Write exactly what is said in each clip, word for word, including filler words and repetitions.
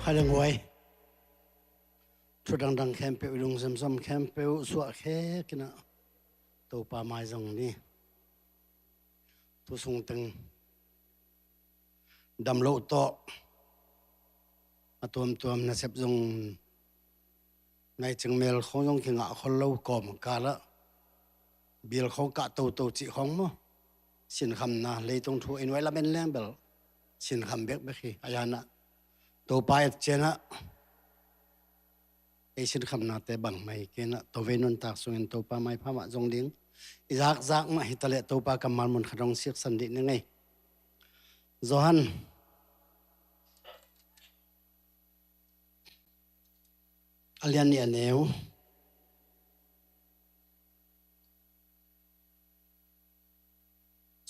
Kha leng huai. Thu dangdang khempeuh, i lungsim sawm khempeuh suah khek in ah Topa mai zong ni. Thu sung teng dam loh tawh a tuamtuam nasep zong nai cing, mel khawng zong kingah khol lo kawmkal ah bil khawng kah toto cih khawng maw, sinkhamna, leitung thu i nuai lam en leng bel sinkham bekbek hi. A yan ah Topa et ciang ah ei sinkhamnate bangmah hi kei in ah, tua vei nuntak sungin Topa maipha mah zong ding, i zakzak mah hi ta leh Topa kammal mun khat hong siksan dih ning ei. Johan a lian nih, a neu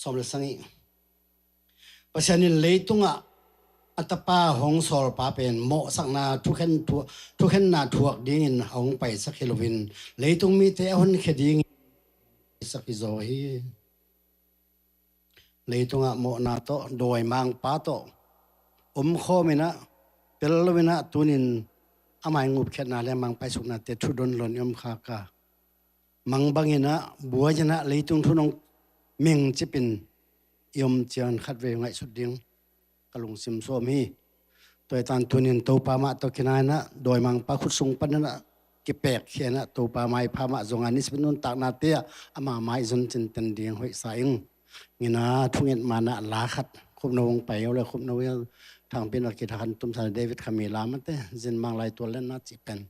sawm le sagih. Pasian in leitungah a Tapa hong sawlpa pen mawhsakna thukhen, thu-, thukhenna thuak dingin a hong paisak hi loin, leitung mite a honkhia dingin paisak hi zaw hi. Leitungah mawhna tawh, dawimangpa tawh omkhawm in ah, pel lo in ah, tunin a mai ngupkhiatna le mangpaisuknate thudon loin i om khak a, mang bangin ah, buai in ah, leitung thu nong mingcip in i om ciang khatvei ngaihsut ding ka lungsim sawm hi. Tua hi tan tunin Topa mah tawh kinai in ah, dawimangpa khut sung panin ah kipekkhia in ah, Topa maipha mah zong a nisim nuntaknate ah ama mai zon cinten ding hoihsa ing. Ngen a, thunget man ah la khat, Khupno hong pai o le, Khupno i Thangpi in a kithahan tumsa, David Khami la mate, Zin Mang Lai Tual Lenna cih pen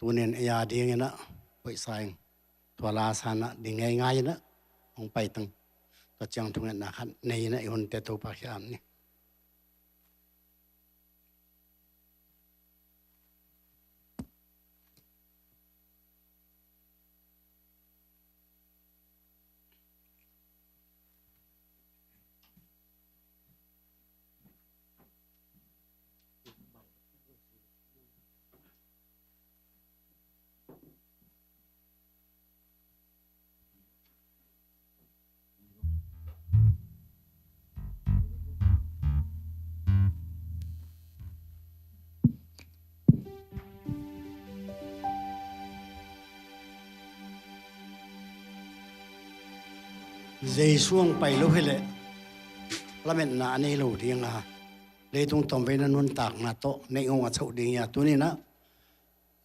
tunin ei a dingin ah hoihsa ing. Tua la san ah ding ngeingai in ah hong pai tang. Tua ciang thungetna khat nei in ah i hunte Topa kiang ni. Jesu hong pai lo hi leh lametna a nei lo ding a, leitung tomveina nuntakna tawh neih ngong a choh ding hi a, tunin ah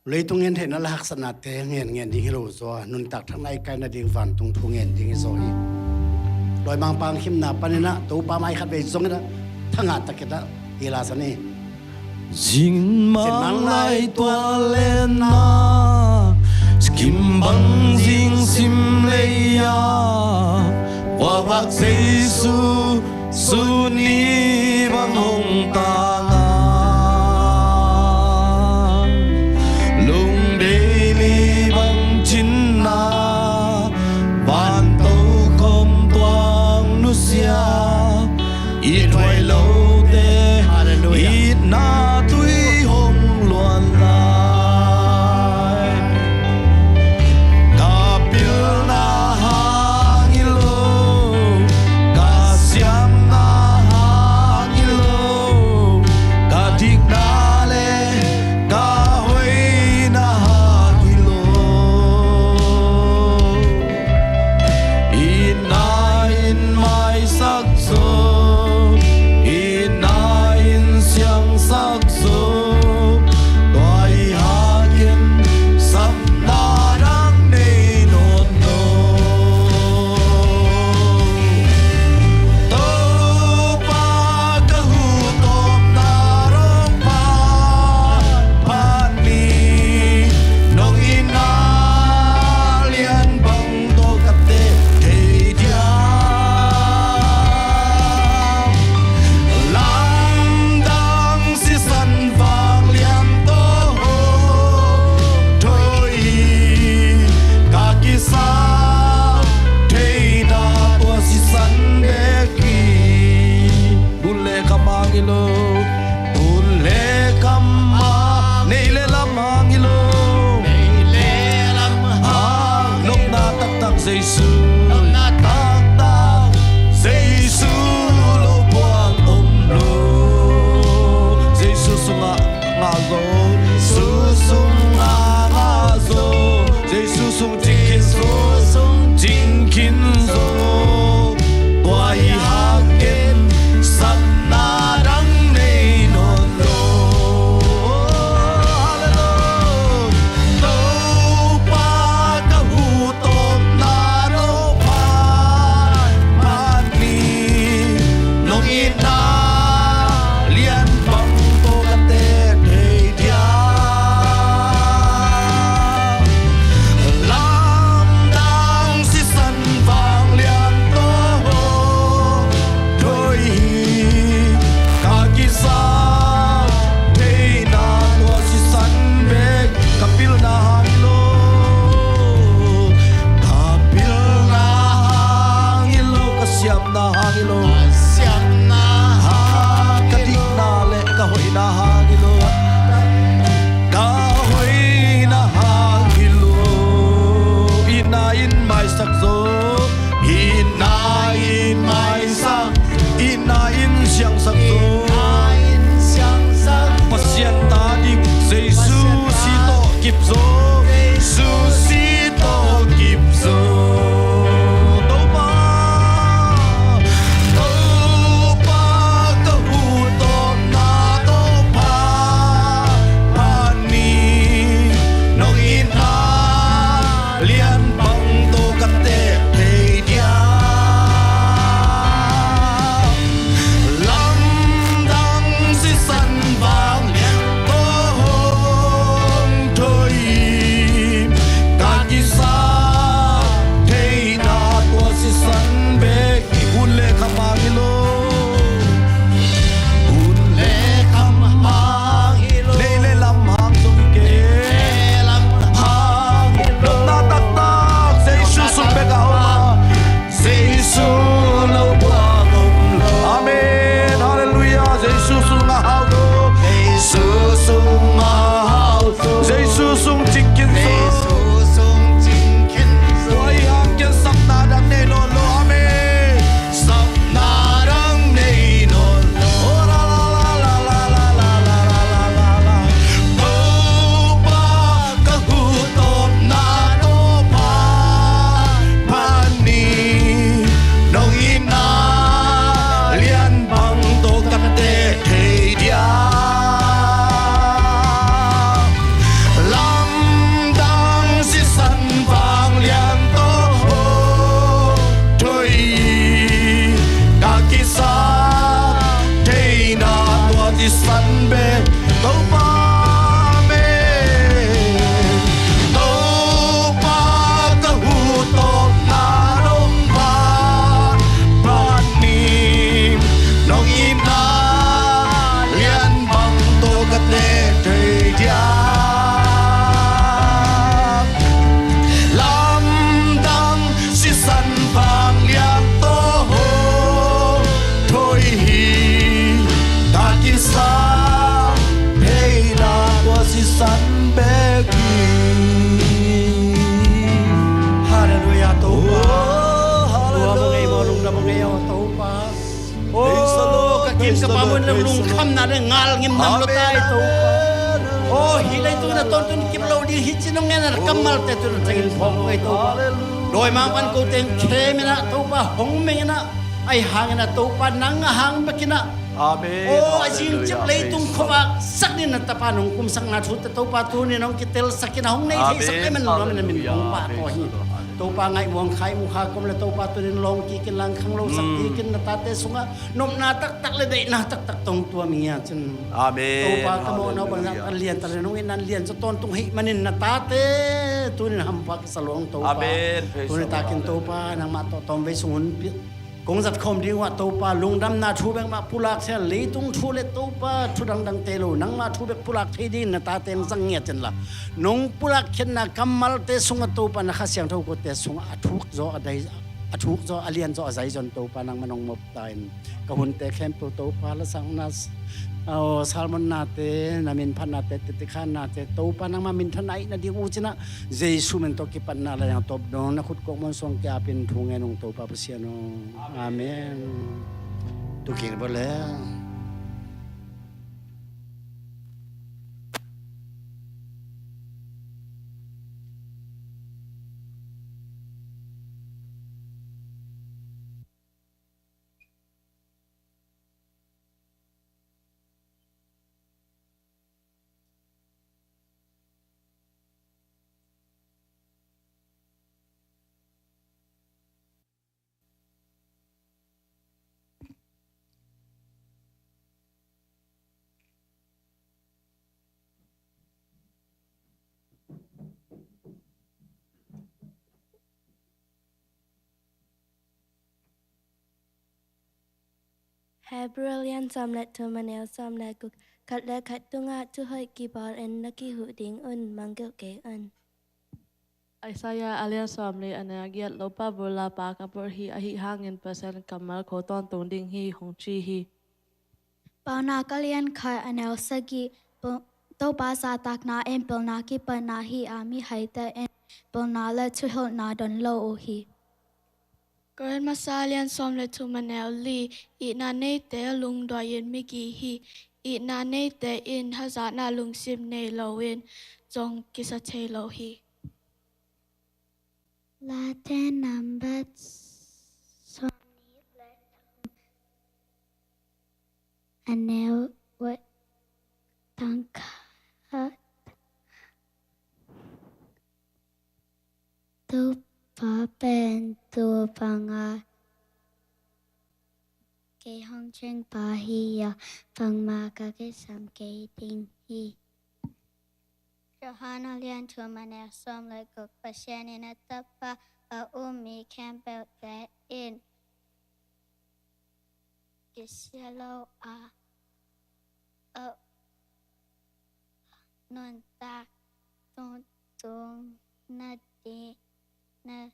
leitung ngen theihna le haksatnate ngen ngen ding hi lo zaw a, nuntak thak nai kaina ding vantung thu ngen ding hi zaw hi. Dawimangpa hong khimna panin ah Topa mai khatvei zong in ah thangah tak in ah hi la san hi. Zin Mang Lai Tual Lenna, kim bang zing sim lei a, Khuavak Jesu sun ni bang hong tang a, lungdei li bang cinna, van tokhom tuang nusia, it huai lote, Halleluiah, itna tui hong luan lai. Ka pilna hang hi lo, ka siamna hang hi lo, ka dikna le ka hoihna hang hi lo. Itna in maisak zo, itna in siangsak zo, tua hi hakin sapna dang nei nawn lo. Topa ka hu tawpna dong phat phat ni, nong itna lian bang tawh ka teh thei diam. Lamdang sisan vanglian tawh hong tho hi, ka kisap theihna tua sisan bek hi. Bul le kam hang hi lo, bul le kam hang, neih le lam hang hi lo, neih le lam hang, nopna taktak Jesu, nopna taktak Jesu lo buang om lo. Jesu sungah Hi, takisa, hei na tua sisan bek hi. Halleluiah, Topa. Oh, halleluiah. Tua bang ei maw, lungdam bang ei aw, Topa. Oh, ka kim ka pam un lungkhamna le ngal ngimna lo tai, Topa. Oh, hih leitung na tawntung kip lo ding hi ci nong ngen a kammalte tun a tengin phawk lo ei, Topa. Halleluiah. Dawi mang pan ko teng khem in ah, Topa, hong meng in ah. Ahi hangin a Topa nang a hang bekin ah. Amen. Oh, a zing cip leitung khuavak sak nin na tapa nong kumsakna thute Topa tuni nong kitelsak in a hong nei theisak le man nuam in a min kong pah ko hi. Topa ngaih muang khai mu kha kom le Topa tunin lawng kikin lang khang lo sak kikin na tate sungah nopna taktak le deihna taktak tong tuam hi a cin. Amen. Topa ka mawhna bang na lian ta le nong in nan lian ca tawntung hih manin na tate tunin hampha kisa luang Topa. Amen. Tuni takin Topa nangmah tawh tawm vei sung hun pi Kong zat khawm ding uh ah Topa, lungdamna thu bek mah pulak thei a, leitung thu le Topa thu dangdangte lo, nangmah thu bek pulak thei dingin na tate hong zang ngiat in la, nong pulak khiatna kammalte sungah Topa na Kha Siangtho kote sungah a thuk zaw a dai, a thuk zaw a lian zaw a zai zaw in Topa nangmah nong mawk ta in ka hunte khempeuh Topa lasakna, aw, salmonnate, na min phatnate, tete khannate Topa nangmah minthanna ih na ding uh cinah Jesu min tawh kipatna la yang tawp dong na khut kong muan suang kiapin thu ngen ung Topa Pasian aw. Amen. Tukin bole. Hebrew lian sawm le thum a neu sawm le guk, khat le khat tungah thuhoih kibawl in na kihuh ding un, mangngilh kei un. Isaiah a lian sawmli a neu giat, Lopa bula pa ka pulh hi, ahi hangin Pasian kammal ko tawntung ding hi, hong ci hi. Paunak a lian khat a neu sagih, Topa zahtakna in pilna kipatna hi a, mihaite in pilna le thuhilhna don lo uh hi. Korin masa lian sawm le thum a neu li, itna neite lungduai in migi hi, itna neite in hazatna lungsim nei loin zong kisa thei lo hi. Late nambat sawmnih le thum a neu tang khat. Topa pen tua banga kei hong cingpa hi a, bangmah ka kisam kei ding hi. Johan a lian thum a neu sawm le guk, Pasian in a tapa a um mi khempeuhte in kisia lo a, a nuntak tawntung nading, na,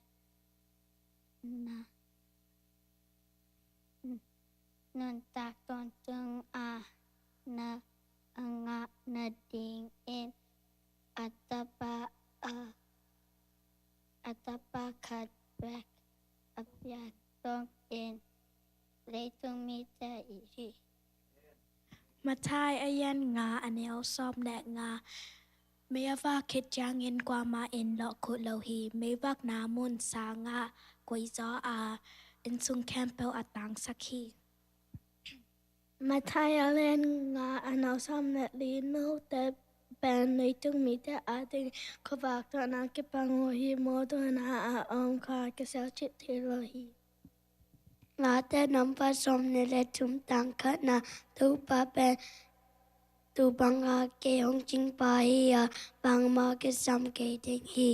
na, nuntak tawntung a na a ngah nadingin a tapa a, a tapa khat bek a piak dongin leitung mite it hi. Matthai a lian nga a neu sawm le nga. Mei a vak khit ciangin kuamah in lawhkhuh lo hi. Meivakna mun sangah koih zaw a, innsung khempeuh a tangsak hi. Matthai a lian nga a neu sawm le li. Note pen leitung mite ading khuavak tawh na kipang uh hi. Mawtaw na a om kha kisialcip thei lo hi. Late nambat sawmnih le thum tang khatna, Topa pen tua banga kei hong cingpa hi a, bangmah kisam kei ding hi.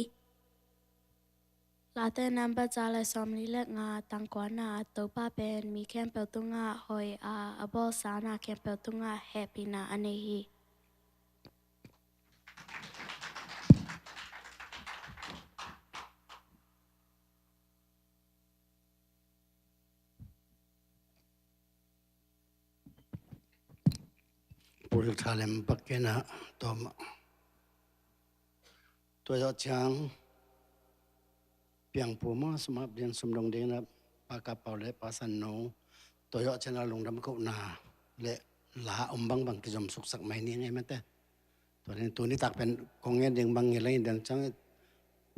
Late nambat za le sawmli le nga tang kuana, Topa pen mi khempeuh tungah hoih a, a bawlsa na khempeuh tungah hehpihna a nei hi. Pulthalem pakinah tawm tua zawh ciang piangpu maw, sumap din sumdong dinginah Pa Kap Pau le Pa San No tua zawh ciang a lungdam kohna le la om bangbang kizom suksak mai ni ngei mate. Tua ni tuni tak pen kong ngen ding bang ngei leng dang ciang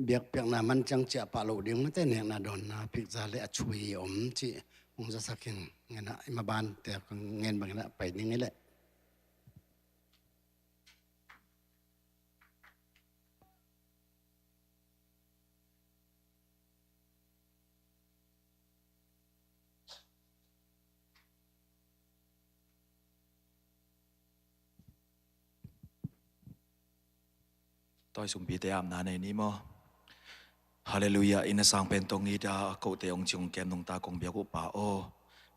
biakpiakna man ciang ciah pah loh ding mate, nekna dawnna phikza le a chui om cih hong zasak in ngenah i maban te kong ngen banginah pai ni ngei leh. Tawi sumpite apna nei ni maw? Halleluiah. Inn a sang pen tong ita a kote ong ciong kem nungta kong biak uh Pa aw,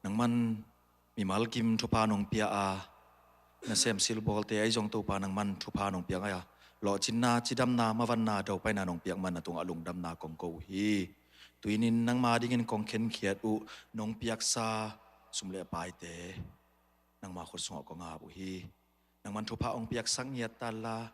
nangman mimal kim thupha nong pia a, nasem silbawlte ahi zong Topa nangman thupha nong piak a, lawhcinna, cidamna, mavanna, dopaina nong piak man a tungah lungdamna kong ko uh hi. Tuinin nangma dingin kong khenkhiat uh nong piaksa sum le paite nangma khut sungah kong ap uh hi. Nangman thupha hong piaksak ngiat tanla,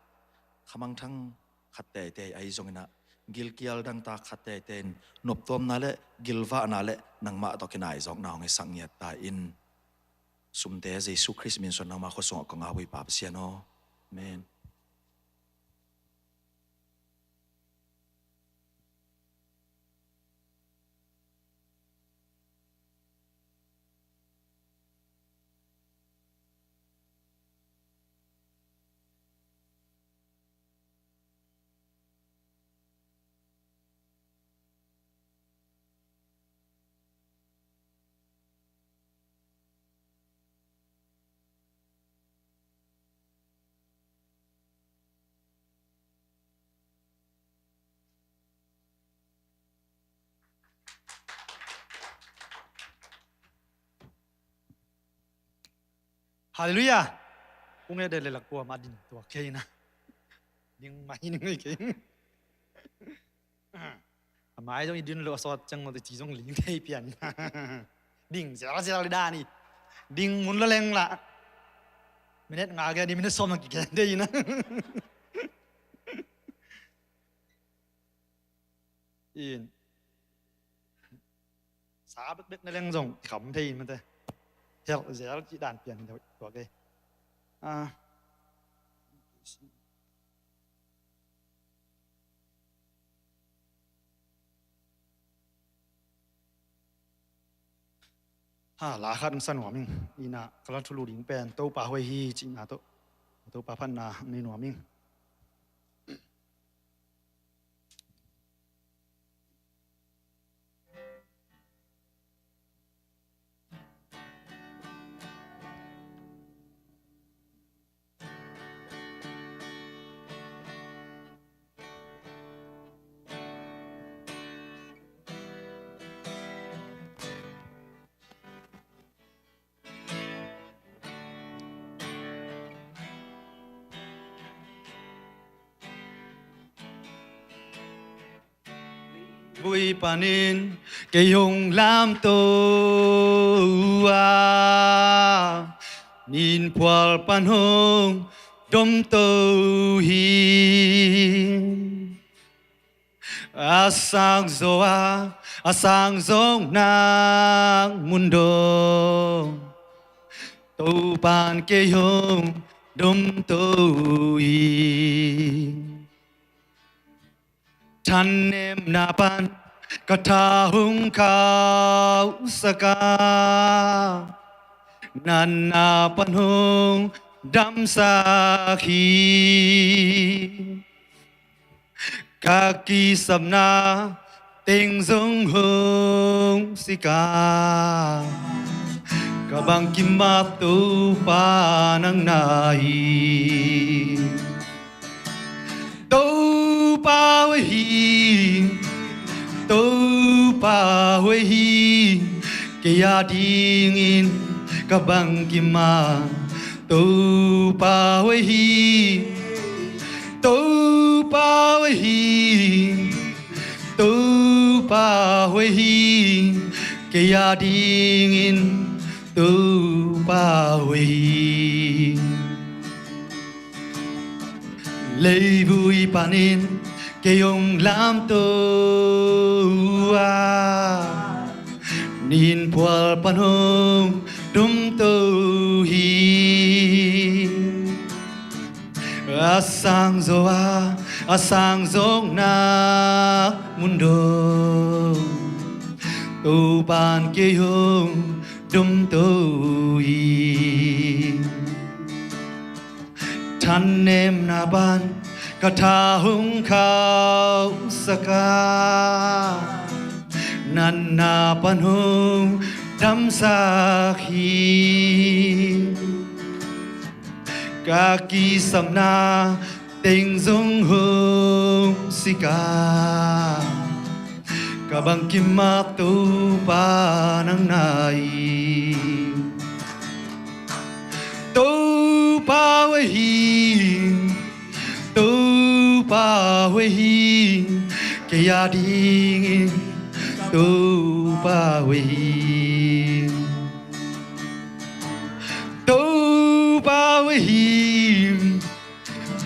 khamangthang khat teitei ahi zonginah gilkial dangtak khat teitei in noptuamna le gilvahna le nangmah tawh kinaizawkna hong hisak ngiat ta in. Sumte Jesu Khrist min suan nangma khut sungah kong ap uh hi Pa Pasian aw. Amen. Halleluiah. Kung e de le lakua ma din tua kei na. Ding ma hin ngei kei. A mai zong i din lo a sawt ciang lo te ci zong ling thei pian. Ding zel zel dan i. Ding mun lo leng la. Minute nga ge di minute sawm na ki gen thei na. In sa bekbek na leng zong i kham thei in mate. Helh zel cih dan pian in tua kei. Ah. Ha, la khat hong sa nuam ing. Ina ka la thulu ding pen Topa huai hi cihna tawh Topa phatna hong nei nuam ing. Vui panin kei hong lamto uh a, min phual pan hong domto uh hi. A sang zaw a, a sang zawkna mun dong Topan kei hong domto uh hi. Thanemna pan ka tha hong khauhsak a, natna pan hong damsak hi. Ka kisapna teng zong hong sik a, ka bangkim a Topa nang na hi. Topa huai hi, Topa huai hi, kei a dingin ka bangkim a Topa huai hi, Topa huai hi, Topa huai hi, kei a dingin Topa huai hi. Leivui panin kei hong lamto a, ninphual pan hong domto hi. A sang zo a, a sang zong nak mun dong, Topan kei hong domto hi. Thanemna pan ka tha hong khauhsak a, natna pan hong damsak hi. Ka kisapna teng zong hong sik a, ka bangkim ah Topa nang na hi. Topa huai hi, Topa huai hi, kei a dingin Topa huai hi. Topa huai hi,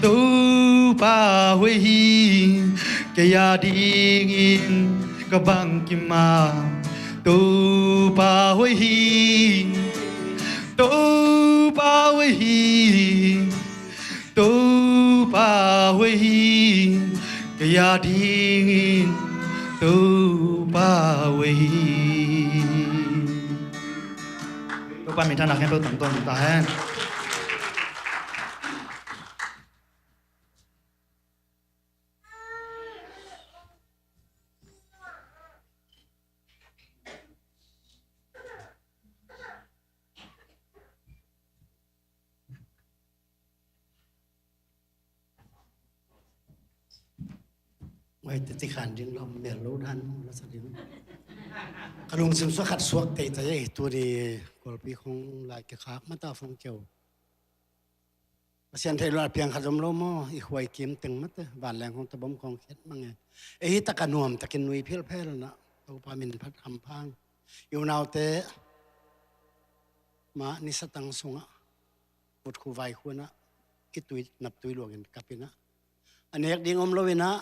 Topa huai hi, kei a dingin ka bangkim ah Topa huai hi. Topa huai hi, Topa huai hi, kei a dingin Topa huai hi. Topa minthanna khempeuh tangtawng ta hen. Wai tete khan ding lo, mel lo dan lo sa ding. Ka lungsim suak khat suak teitei ei, tuni Kawlpi khong lai kikhak mata Fong Kio. Pasian theih lo a piang khat om lo maw, i khuai kim teng mate, vanleng khong tabom khong khiat mang e. Ei hi tak a nuam takin nui philphel na, Topa min phat hampha ing. I unaute mah nisa tang sungah vut khu vai khu inah, kitui naptui luangin kap inah, a nek ding om lo inah,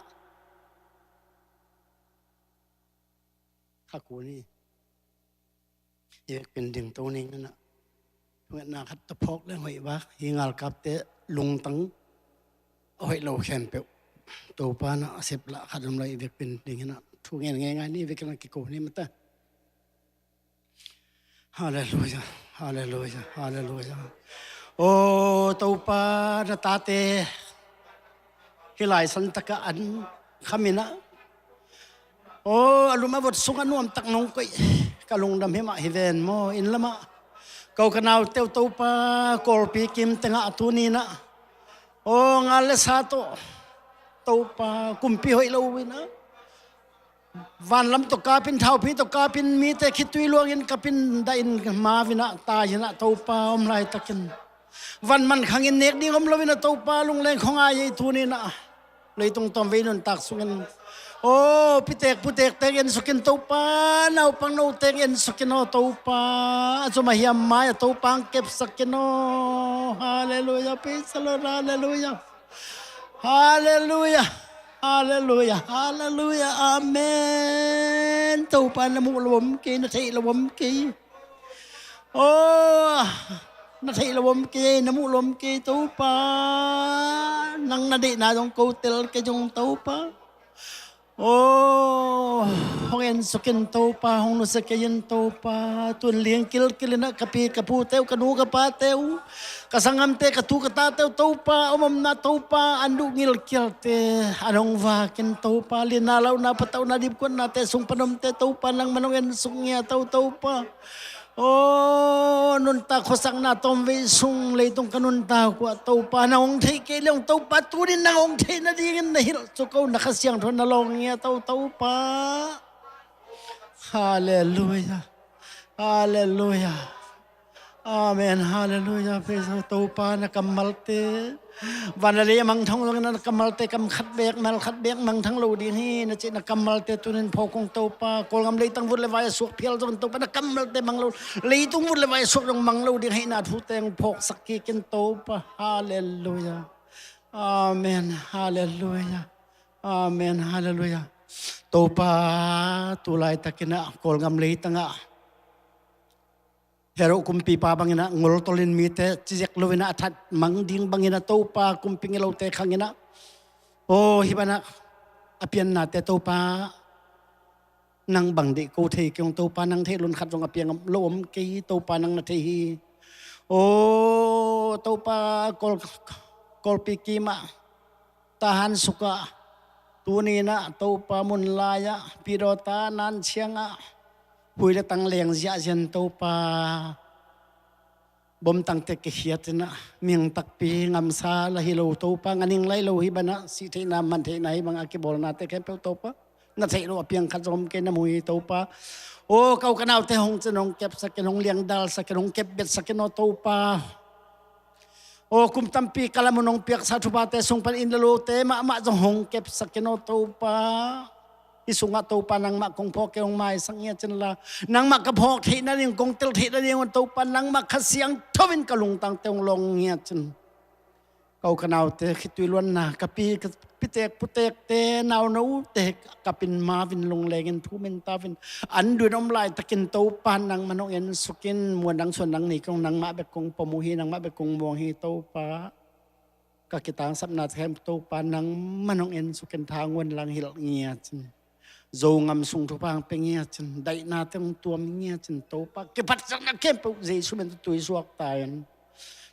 kha kun hi. I vekpin ding to ning inah, thungetna khat ta phawk leng hoih vak hi. Ngalkapte lungtang a hoih lo khempeuh Topa na a sep lah khat om lo, i vekpin ding inah thu ngen ngeingai ni, vek inah kiko ni mata. Halleluia, halleluia, halleluia. O Topa, na tate hih lai santak ah an kham inah, o a lum a vot sungah nuamtak nong koih, ka lungdam hi mah hi ven maw. Inn lamah ko ka naute uh Topa, Kawlpi kim tengah a tuni inah, o ngal le sa tawh Topa, kumpi hoih lo inah, vanlam tawh kapin, thaupi tawh kapin, mite khitui luangin kapin, dah in, mau inah, tai inah Topa, om laitakin van man khangin nek ding om lo inah Topa, lungleng khong a ei tuni inah, leitung tawmvei nuntak sungin, o pitek putek teng en sukin Topa, naupang no teng en sukin aw Topa, a zum a hiam mai a Topa ang kepsakin aw. Halleluia, praise the Lord, halleluia. Halleluia. Halleluia. Halleluia. Amen. Topa, na muh lo om kei, na theih lo om kei. O, na theih lo om kei, na muh lo om kei Topa. Nang na deihna zong ko tel kei zong Topa. O, hong en sukin Topa, hong nusia kei in Topa. Tun ling kilkil inah ka pi ka pute uh, ka nu ka pate uh, ka sanggamte, ka tu ka tate uh Topa, om omna Topa, an duh ngilkialte an hong vakin Topa, lianna launa patauhna dipkuatnate sung pan omte Topa, nangman hong en suk ngiat aw Topa. O nuntak khuasakna tawmvei sung, leitung ka nuntak uh ah Topa, nang hong theih kei leng Topa, tunin nang hong theih nadingin na hilh suk o, na Kha Siangtho na lawng ngiat aw Topa. Halleluia. Halleluia. Amen. Halleluia. Praise the Lord. Topa, na kammalte, van le lei a mangthang zongin na kammalte kam khat beek, mal khat beek mangthang lo ding hi. Na cih na kammalte tunin phawk ung Topa. Kawlgam leitang vut le vai a suak phial zongin Topa, na kammalte mang lo, leitung vut le vai a suak zong mang lo ding hi. Na thu teng phawksak kik in Topa. Halleluia. Amen. Halleluia. Amen. Halleluia. Topa, tu laitakin ah Kawlgam leitangah Herod kumpipa bangin ah ngoltolin mite cizek loin ah a that mang ding bangin ah Topa, kumpi ngilote khangin ah, aw, hih banah a piannate Topa, nang bang deih ko thei kei ung Topa, nang theih lon khat zong a piang lo om kei hi Topa, nang na thei hi. Aw Topa, Kawl, Kawlpi kimah, Tahan sukah, tuni-in ah Topa, mun lai-ah pidawta nan ciangah hui le tang leng ziahzian Topa, bomtangte kikhiatin ah mihing takpi ngamsa la hi lo Topa, nganing lai lo hi banah sih theihna man theihna hi bangah kibawlnate khempeuh Topa, na theih loh a piang khat zong om kei, na mu hi Topa. Aw ka u ka naute hong cin, hong kepsak in, hong liangdalsak in, hong kepbetsak in aw Topa. Aw kum tampi kal a mun hong piaksa thuphate sung pan inn le lote mahmah zong hong kepsak in aw Topa. Hih sungah Topa nangmah kong phawk kei, hong maisak ngiat cin la, nangmah ka phawk theih nading, kong tel theih nading un Topa, nangmah Kha Siangtho in ka lungtangte hong lawng ngiat cin. Ka u ka naute khitui luanna, ka pi, ka pitek putekte, naunote kapin mavin, lunglengin thumin tauvin, an duin om laitakin Topa nangman hong ensuk in, muan dang suan dang nei kei ung, nangmah bek kong pom uh hi, nangmah bek kong muang hi Topa. Ka kitangsapna khempeuh Topa nangman hong ensuk in, tha nguan lang hilh ngiat cin. Zogam sung thupha hong pia ngiat cin, daihnate hong tuam ngiat cin Topa. Kiphatsakna khempeuh Jesu min tawh tuisuak ta in.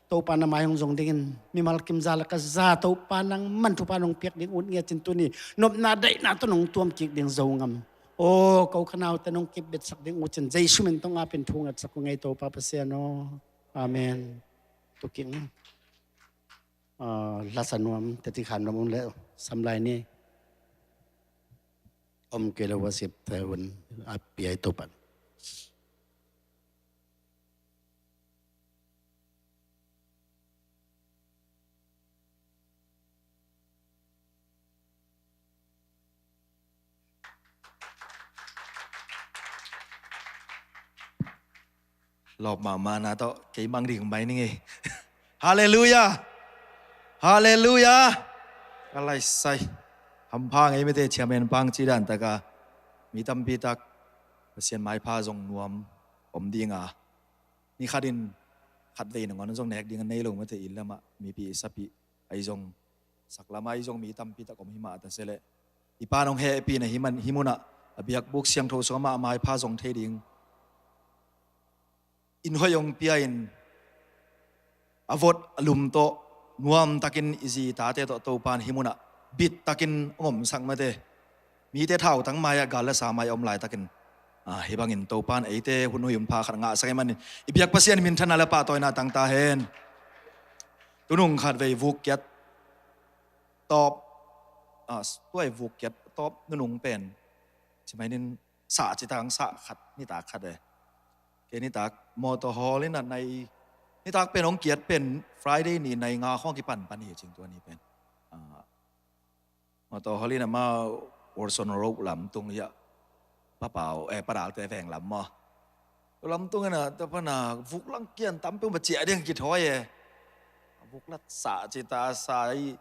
Topa na mai hong zong dingin mimal kimza lak a za Topa nangman thupha nong piak ding ut ngiat cin, tuni nopna daihna tawh nong tuam kik ding Zogam. Aw ka u ka naute nong kipbetsak ding ut cin Jesu min tawh ngapin thu ngetsak uh ngei Topa Pasian aw. Amen. Tuking. Ah, lasa nuam, teti khan nuam un le, samlai ni. Om kei le worship te un, a piai Topan. Lawp mahmahna tawh kei mang ding mai ning ei. Halleluia. Halleluia. Ka laisai hampha ngei mite, chairman pang ci dan taka mi tampi tak Pasian maipha zong nuam om dinga, ni khatin khatvei nangawn zong nek ding a nei lo mate, inn lamah mipi sapi ahi zong, saklamah ahi zong mi tampi tak om himah ta se leh, i Pa nong hehpihna hih munah a biakbuk siangtho sungah amah maipha zong thei ding inn hoih hong pia in, a vot a lum tawh nuamtakin i zi i tate tawh Topan hih munah bittakin hong omsak mate. Mite thautang mai-ah gal le sa mai a om laitakin, ah, hih bangin Topan eite hun hoih hun pha khat ngahsak ahih manin i biak Pasian minthanna le pahtawina tang ta hen. Tunung khatvei vuk kiat tawp, ah, tuai vuk kiat tawp nunung pen ci mai nin, sa ci tang sa khat, nitak khat e. Kei nitak motor hawl in a nai, nitak pen hong kiat pen Friday ni nai nga khawng kipan pan hi cing tua ni pen. Ah, motor hawl in a ma Wilson Road lam tung hi a, Papau, eh, Padalte veng lam maw. Tua lam tung in a, tua pan a vuk lang kian tam peuh ma ciah ding kithawi e. Vuk lat sa ci ta sa i,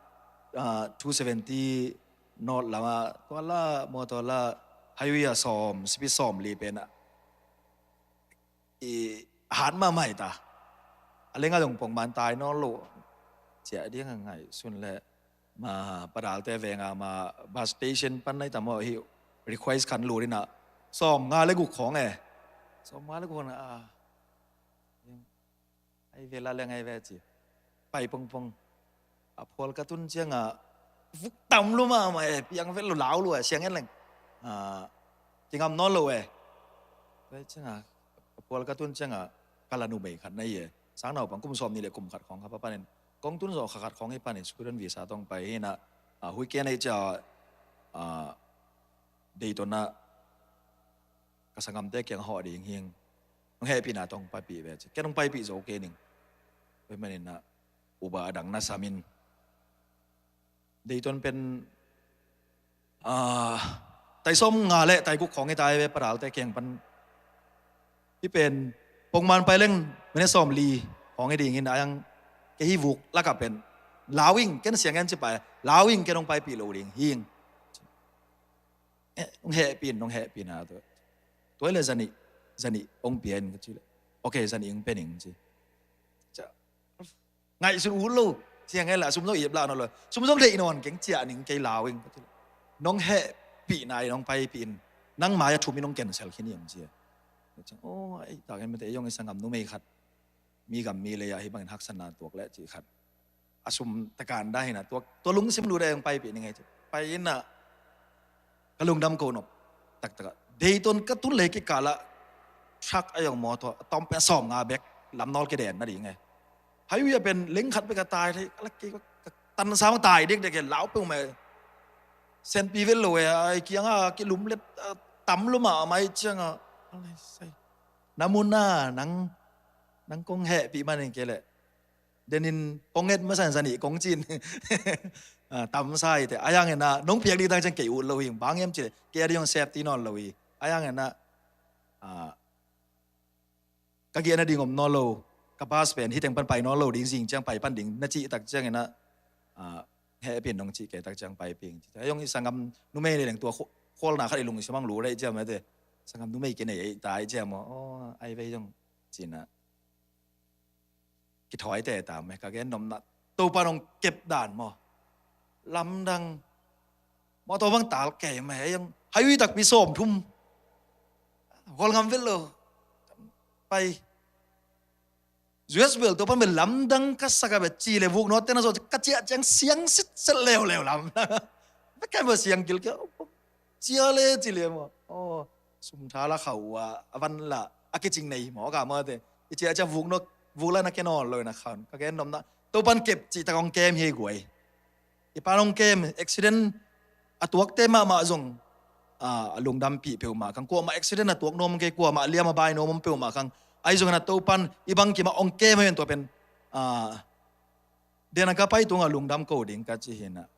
ah, two seventy North lam a, tua la motor la highway a sawm, speed sawm li pen a i hat mahmah hi ta. A leng a zong pongman tai nawn lo. Ciah ding a ngaihsun le ma Padalte veng a ma bus station pan nai ta maw hi, request khan lut in a, sawm nga le guk khawng e. Sawm nga le guk khawng a, ai ve la leng ai ve ci. Pai pongpong. A phual ka tun ciangah vuk tam lua mahmah e, piang vet lua, lau lua e, siang en leng. Ah, kingam nawn lo e. Tua ciangah a phual ka tun ciangah ka la numei khat na hi e. Sang naupang kum sawm nih le kum khat khawng kha pa panin, kong tun zawh kha khat khawng hi panin student visa tawh pai hi in a, ah, hui ken ei cia, ah, Dayton ah ka sanggamte kiang hawh ding hi ing. Nong hehpihna tawh hong paipih ve ci. Ken hong paipih zo kei ning. Tua ahih manin a, Uber a dang na sam in. Dayton pen, ah, tai sawm nga le tai guk khawng hi ta hi ve, Padalte kiang pan. Hih pen pongman pai leng minute sawm li khawng hi ding hi in a, a yang kei hih vuk lakah pen Lau ing, ken siang en ci pai, lau ing, ken hong paipih lo ding hi ing. Eh, hong hehpih in, hong hehpih na tua. Tua le zanih, zanih hong pia in ka ci le. Ok, zanih hong pia ning ci. Ngaihsun ut lo, siang en la, sum zong ip lah nawn lo. Sum zong deih nawn keng, ciah ning, kei lau ing ka ci le. Nong hehpih na in hong paipih in, nang mai-ah thum in hong cancel khin hi ing ci. Oh, ei, tak en mate, ei zong i sanggam numei khat mi gam mi lei ah hih bangin haksatna tuak leh cih khat a sum takan dah hi na, tua, tua lungsim lut a hong paipih ning ei ci. Pai in ah ka lungdam ko nop taktak ah. Deiton ka tun lei kikal ah truck a zong mawtaw a tawm pen sawmnga bek, lam nawl kiden na ding e. Highway ah pen leng khat bek a tai thei, a la kei ka tansa mang tai dekdek e, lau peuhmah e. Senpi vel lo e, ai kiangah kilumlet, a tam lua mahmah ahih ciangah, a lai sai. Na mun ah nang, nang kong hehpih manin kei leh, denin kong et masa in zanih kong ci in. Ah, tamsa hi te. Ahi hangin ah nong piak ding tak ciang kei ut lo hi ing, bang hiam cih leh kei a ding zong safety nawn lo hi. Ahi hangin ah, ah, ka giahna ding om nawn lo, ka bus pen hih teng pan pai nawn lo ding, zing ciang pai pan ding na cih tak ciangin ah, ah, hehpih in nong cih kei tak ciang paipih ing ci. Ahi zong i sanggam numei lei leng tua khualna khat i lungsim ah hong lut ahih ciang mate, sanggam numei kinei ahih ta ahih ciang maw, oh, ai vei zong ci in ah kithawi teta meh, ka gen nopna. Topa in hong kep dan maw, lamdang. Mawtaw bang tal kei meh, ei zong highway takpi sawmthum, hual ngam vet lo. Pai. U S bel Topa in bel lamdang ka sak a, bia ci le vuk nawt tena zawh ka ciah ciang siang sitset leuleu lam. Bek kai maw siang gil kia. Cia le ci le maw. Oh, sum tha la khau a, a van la a kicing nei maw ka maw te. I ciah ciang vuk nawt, vuk la na ke nawn lo na khan. Ka gen nopna. Topa in kep cih tak hong kem hi guai. I pa in hong kem, accident a tuakte mahmah zong, ah, a lungdampih peuhmah kang. Kuamah accident a tuak nuam kei, kuamah liam a bai nuam om peuhmah kang. Ahi zongin ah Topa in i bangkim ah hong kem hi ven tua pen, ah, den a ka pai tungah lungdam ko ding ka ci hi in ah.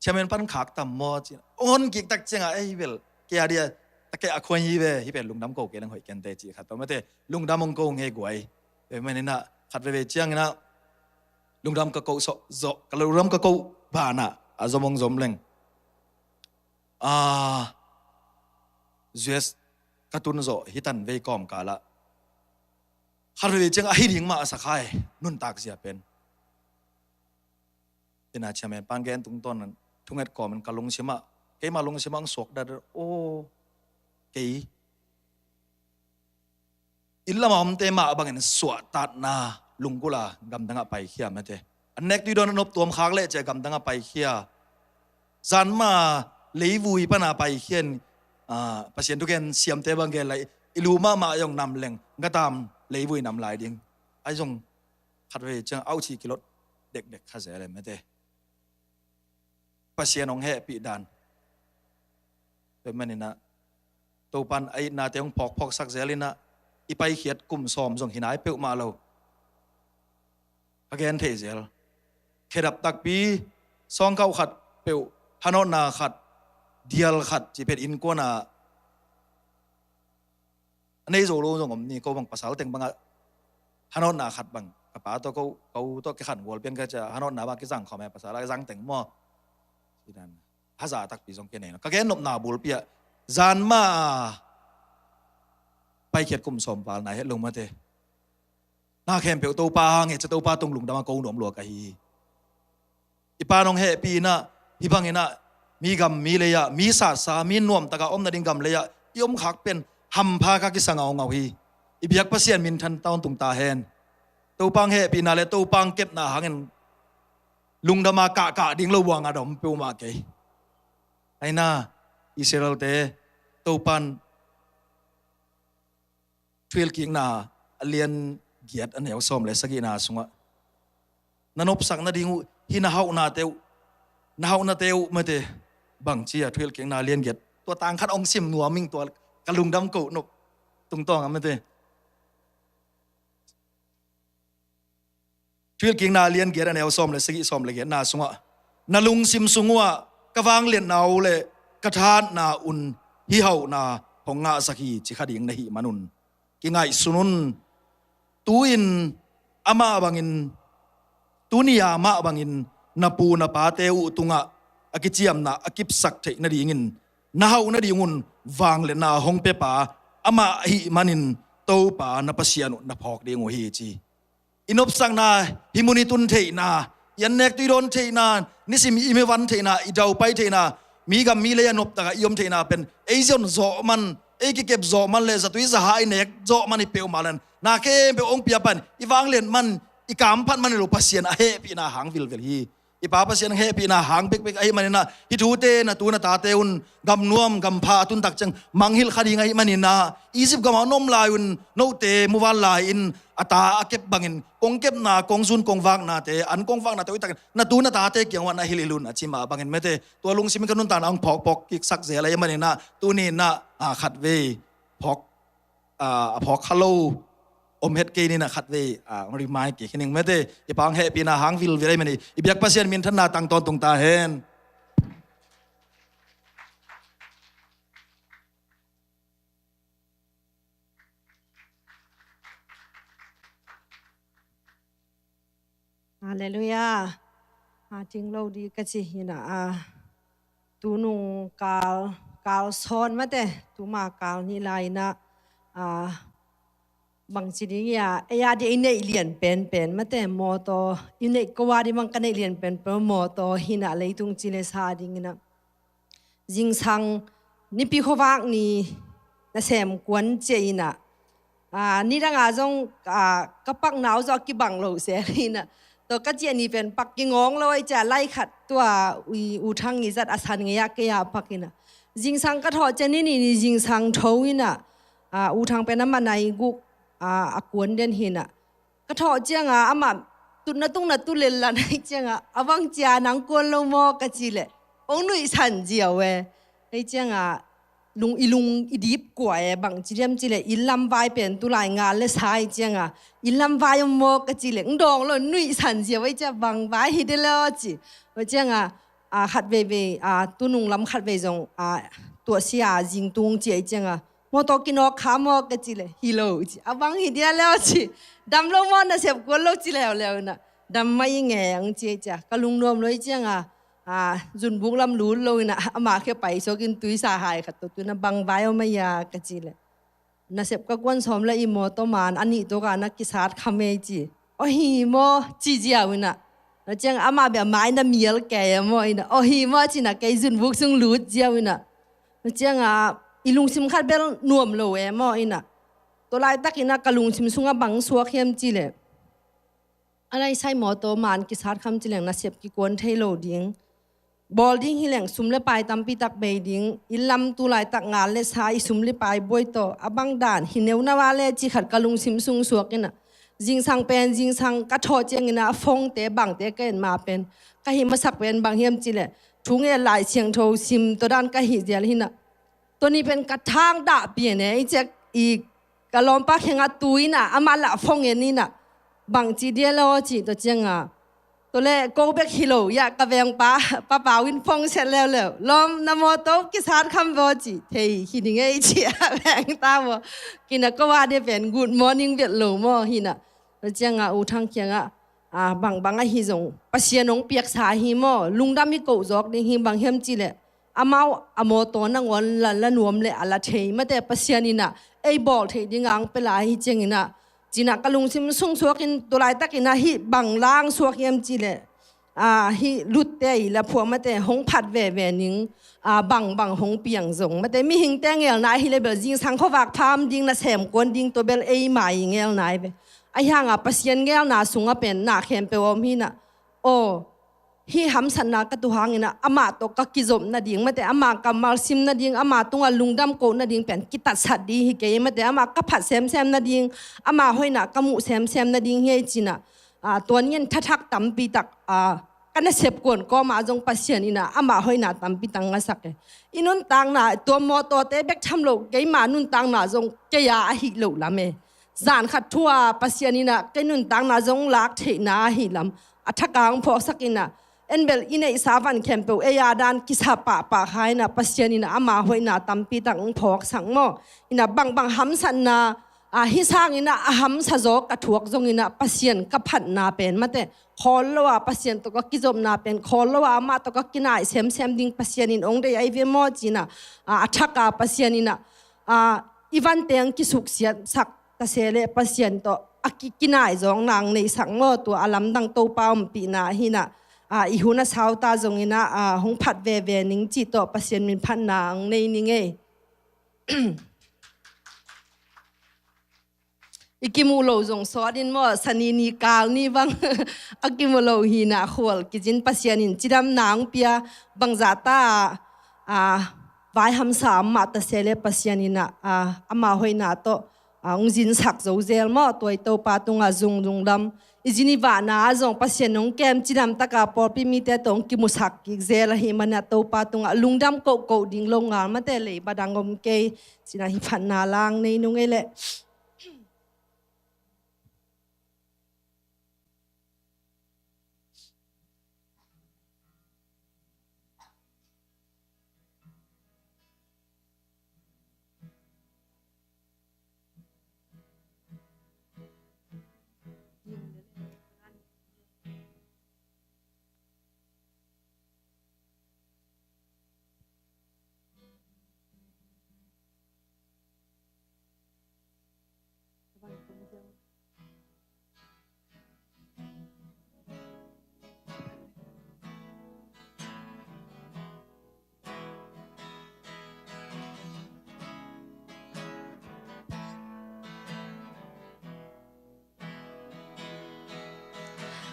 Chairman pan khak tam maw ci in ah. Hong hon kik tak ciangah, ei bel, kei a dia, ta kei a khuai hi ve, hih pen lungdam ko kei leng hoih kente cih khat tawh mate, lungdam hong ko ngei guai. Tua manin ah, khat veve ciangin ah, lungdam ka koh sawh zawh, ka lungdam ka koh banah a zom hong zom leng. Ah, U S ka tun zawh hih tan vei kawmkal ah khat veve ciang ahi ding mah a sa khai, nuntak zia pen. Ina chairman pan gen tungtawn thunget kawmin ka lungsim ah, keima lungsim ah hong suak dah, oh, kei inn lamah omte mah bangin suahtakna lunggulh a gamdangah paikhia mate. An nek tui dawn a nop tuam khak leh ciah gamdangah paikhia. Zan mah leivui pana paikhia in, ah, Pasian thugen siamte bang gen lai, i lu mahmah zong nam leng, gatam leivui nam lai ding. Ahi zong khat vei ciang auchi kilot dekdek kha zel e mate. Pasian hong hehpih dan. Tua manin ah, Topa in a itnate hong phawkphawksak zel in ah, i paikhiat kum sawm zong hi nai peuhmah lo. Ka gen thei zel. Khedap takpi, sawngkauh khat peuh, hanawtna khat, dial khat, ci pen innkuan ah a nei zo lo zong om ni, ko bang pasal teng bangah hanawtna khat bang, ka pa tawh ko, ko tawh kikhan gual pian ka cia, hanawtna bang kizang khawm e, pasal a zang teng maw. Ci dan, haza takpi zong kinei lo. Ka gen nopna bulpi ah, zan mah a paikhiat kum sawm val nai het lo mate. Na khempeuh Topa hang hi cia, Topa tung lungdam a ko nuam lua ka hi hi. I pa in hong hehpih in ah, hih bangin ah, mi gam mi lei ah, mi satsa, mi nuamtak a om nading gam lei ah i om khak pen hampha ka kisa ngaungau hi. I biak Pasian minthan tawntung ta hen. Topa hong hehpihna le Topa hong kepna hangin lungdam a kahkah ding lo buang a dom peuhmah kei. Aina, Israel-te Topa in Thuhilhkikna a lian giat a neu sawm le sagihna sungah, na nopsak nading uh, hih na hauhnate uh, na hauhnate uh mate, bangci a Thuhilhkikna a lian giat, tua tang khat hong sim nuam ing, tua ka lungdam ko nop tungtawng a mate. Thuhilhkikna a lian giat a neu sawm le sagih, sawm le giatna sungah, na lungsim sung uhah ka vangliatna uh le ka thahatna un hih hauhna hong ngahsak hi, ci kha ding na hih manun kingaihsun un. Tu-in amah bangin Tuni a mah bangin na pu na pate uh tungah a kiciamna a kipsak theih nadingin na hauh nadingun vangliatna a hong piapa amah ahih manin Topa na Pasian uh na phawk ding uh hi ci. I nopsakna, hih mun i tun theihna, i annek tui dawn theihna, nisim i mivan theihna, i daupai theihna, mi gam mi lei a noptakah i om theihna pen ei zon zawh man, ei kikep zawh man le zatui zaha i nek zawh man i peuhmah len na khempeuh hong pia pan i vangliat man, i kamphat man hi lo, Pasian a hehpihna hang vilvel hi. I Pa Pasian hehpihna hang pekpek ahih maninah hih thute na tu na tate un gamnuam gampha a tuntak ciang mangngilh kha ding ahih maninah Egypt gamah a om lai un note muvanlai-in a ta a kep bangin kong kepna, kong zun, kong vaknate, an kong vaknate hoihtakin na tu na tate kiang uah na hilh hilh un a ci mah bangin mete, tua lungsim in ka nuntakna hong phawkphawk kiksak zel ahih maninah tuni inah a khatvei phawk, a phawk kha lo om het kei ninah khatvei a remind kik hi ning mete. I Pa hong hehpihna hang vilvel ahih manin i biak Pasian minthanna tang tawntung ta hen. Halleluiah. A ting lo dih ka ci hinah a tunung kal, kal sawn mate, tuma kal nih lai inah a bangci ding ia ei a dih i neih lian penpen mate, mawtaw i neih ko a dih bang ka neih lian penpen mawtaw hinah leitung ci le sa ding inah zingsang nipi khuavak ni nasem kuan ciah inah a nidanga zong a ka pakna uh zong a kibang lo sel inah tua ka ciah ni pen pak kingawng lo ai ciah lai khat tua ui u thang i zat a san ngei ah kei ah pak inah zingsang ka thawh ciah ni ni ni zingsang tho inah a u thang pen a manai guk a a kuan den hinah ka thawh cianga amah tutna tungna tu lellan ai cianga a bang cia nang kuan lo maw ka ci leh ong nuihsan ziau e. Ai cianga lung i lung i dip kua e bang ci diam ci leh inn lam vai pen tulai ngal le sa ai cianga inn lam vai om maw ka ci leh ng dawng lo nuihsan ziau ai cia bang vai hi de lo ci. Ai cianga a khat veivei a tunung lam khat vei zong a tuahsia zingtung ci ai cianga mawtaw kinawk kha maw ka ci leh hi lo ci a bang hi dia leo ci dam lo maw nasep kuan lo ci leuleu inah dam mah i ngeng ci ai cia ka lungnuam lo ai cianga a zunbuk lam lut lo inah ama khia pai suakin tuisa hai khat tawh tuina bang vai aw mai a ka ci leh nasep ka kuan sawm le i mawtaw man a nih tuaka na kisat kha mei ci aw hi maw ci ziau inah na ciang ama bia mai na mial kei a maw inah aw hi maw ci na kei zunbuk sung lut ziau inah na cianga i lungsim khat bel nuam lo e maw inah tua laitak inah ka lungsim sungah bang suak hiam ci leh a laisai mawtaw man kisat kham ci leng nasep kikuan thei lo ding bawl ding hi leng sum le pai tampi tak bei ding inn lam tulaitak ngal le sa i sum le pai buai tawh a bang dan hi neu na va le ci khat ka lungsim sung suak inah zingsang pen zingsang ka thawh ciang inah a phone te bangte ka en ma pen ka hih masak pen bang hiam ci leh thu ngen lai siangtho sim tua dan ka hih zial hinah tua ni pen ka thang dah pian e i ciak i ka lawmpa khengah tu inah amah lah phone en inah bang ci dia lo ci tua cianga tua le ko bek hi lo iah ka vengpa papa win phone set leuleu lawm na mawtaw kisat kham vaw ci thei hi ding ei ci a veng ta vaw kina ko a dia pen good morning vet lo maw hinah tua cianga u thang kiangah a bangbang ahi zong Pasian hong piaksa hi maw lungdam i koh zawk ding hi bang hiam ci leh amau a mawtaw nangawn la la nuam le a la thei mate Pasian inah ei bawl theih ding ang pia lai hi ciang inah cinah ka lungsim sung suakin tulaitak inah hih bang lang suak hiam ci leh a hih lutte i la phuah mate hong phat veve ning a bangbang hong piang zong mate mihingte ngelna ahi le bel zingsang khuavak pham ding nasem kuan ding tua bel ei mai i ngelna ai ve ahi hanga Pasian ngelna sungah pen na khempeuh a om hinah aw hih hamsatna ka tuh hang inah amah tawh ka kizop nading mate ama kammal sim nading ama tungah lungdam koh nading pen kitatsat ding hi kei mate ama ka phat semsem nading ama hoihna ka muh semsem nading hi ei cinah a tua ni in thathak tampi tak a ka nasep kuan kawma zong Pasian inah ama hoihna tampi tak ngasak e i nuntakna tua mawtawte bek tham lo keima nuntakna zong kei a ahih loh lam e zan khat thu a Pasian inah kei nuntakna zong lak theihna ahi lam a thakang phawksak inah en bel i neihsa van khempeuh ei a dan kisa pahpah kha inah Pasian inah ama hoihna tampi tak hong phawksak maw inah bangbang hamsatna A, hih sangin ah a hamsa zaw ka thuak zongin ah Pasian ka phatna pen mate khawl lo a, Pasian tawh ka kizopna pen khawl lo a, amah tawh ka kinai semsem ding Pasian in hong deih ahi ve maw ci-in ah, a, a thak a Pasian in ah, a, i vante hong kisuksiatsak ta se leh Pasian tawh a ki-, kinai zawkna hong neisak maw, tua a lamdang Topa ompihna ahi-in ah, a, i hun a sau ta zongin ah, a, hong phat veve ning cih tawh Pasian min phatna hong nei ning ei. I kimuh loh zong sawt in maw, Sani ni kal ni bang a kimu lo hi-in ah khual kicin Pasian in cidamna hong pia, bangzah ta, a, vai hamsa amah ta se leh Pasian in ah, a, ama hoihna tawh, a, hong zinsak zo zel maw, tua i Topa tungah zung lungdam. I zin i vahna ah zong Pasian hong kem cidam taka pawlpi mite tawh hong kimusak kik zel ahih manin ah Topa tungah lungdam kohkoh ding lo ngal mate, leiba dang om kei. Ci-in ah hih phatna la hong nei nung ei leh.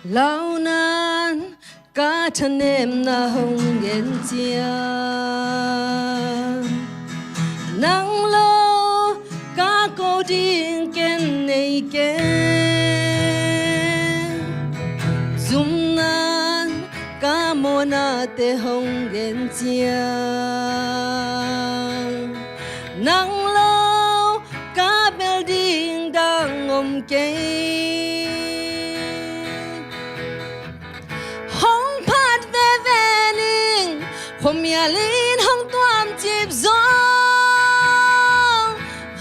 Launan ka thanemna hong gen ciang, nang lo ka ko ding ken nei keng. Zumnan ka mawhnate hong gen ciang, nang lo ka bel ding dang om kei. Hong phat veve ning, khuamial in hong tuamcip zong,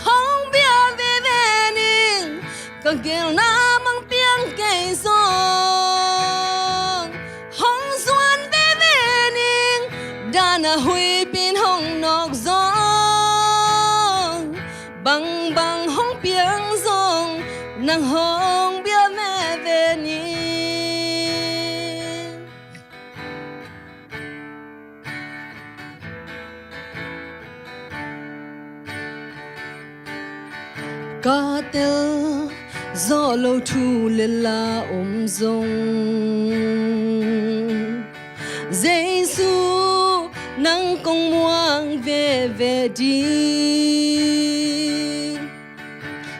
hong bia veve ning, ka gelna bang piang kei zong, hong zuan veve ning, dan a huipi in hong nawk zong, bangbang hong piang zong, nang hong bia veve ning. Ka tel zawh lo thu le la om zong, Jesu nang kong muang veve ding.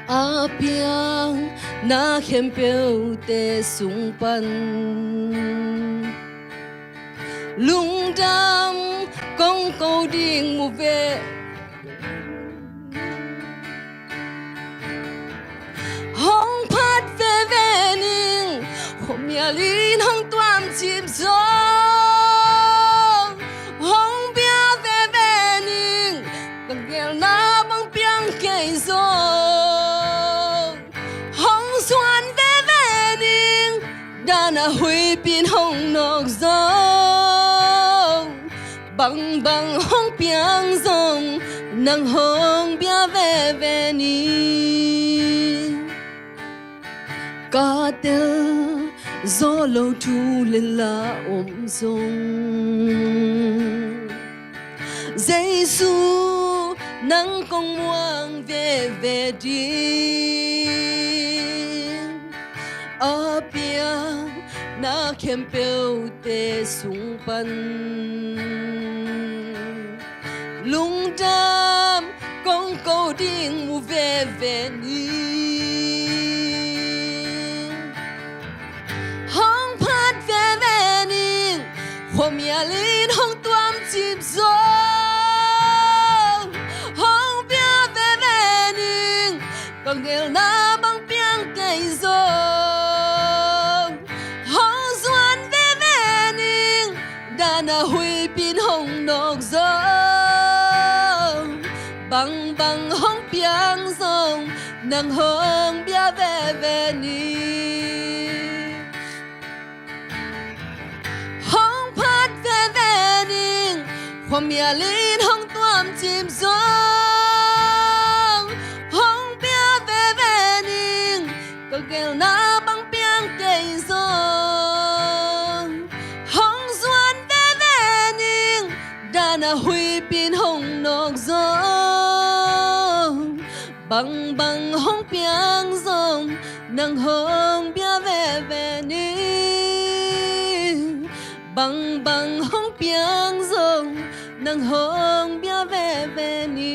A piang na khempeuhte sung pan lungdam kong ko ding mu ve. Hong phat veve ning, khuamial in hong tuamcip zong, hong bia veve ning, ka gelna bang piang kei zong, hong zuan veve ning, dan a huipi in hong nawk zong, bangbang hong piang zong, nang hong bia veve ning. Ka tel zawh lo thu le la om zong, Jesu nang kong muang veve ding. A piang na khempeuhte sung pan lungdam kong ko ding mu veve ning. Hong phat veve ning, khuamial in hong tuamcip zong, hong bia veve ning, ka gelna bang piang kei zong, hong zuan veve ning, dan a huipi in hong nawk zong, bangbang hong piang zong, Nang hong bia veve ning, hong phat veve ning, khuamial in hong tuam cip zong hong bia veve ning, ka gelna bang piang kei zong hong zuan veve ning, dan a huipin hong nawk zong, bangbang hong piang zong nang hong bia veve ning, bangbang hong piang zong nang hong bia veve ning.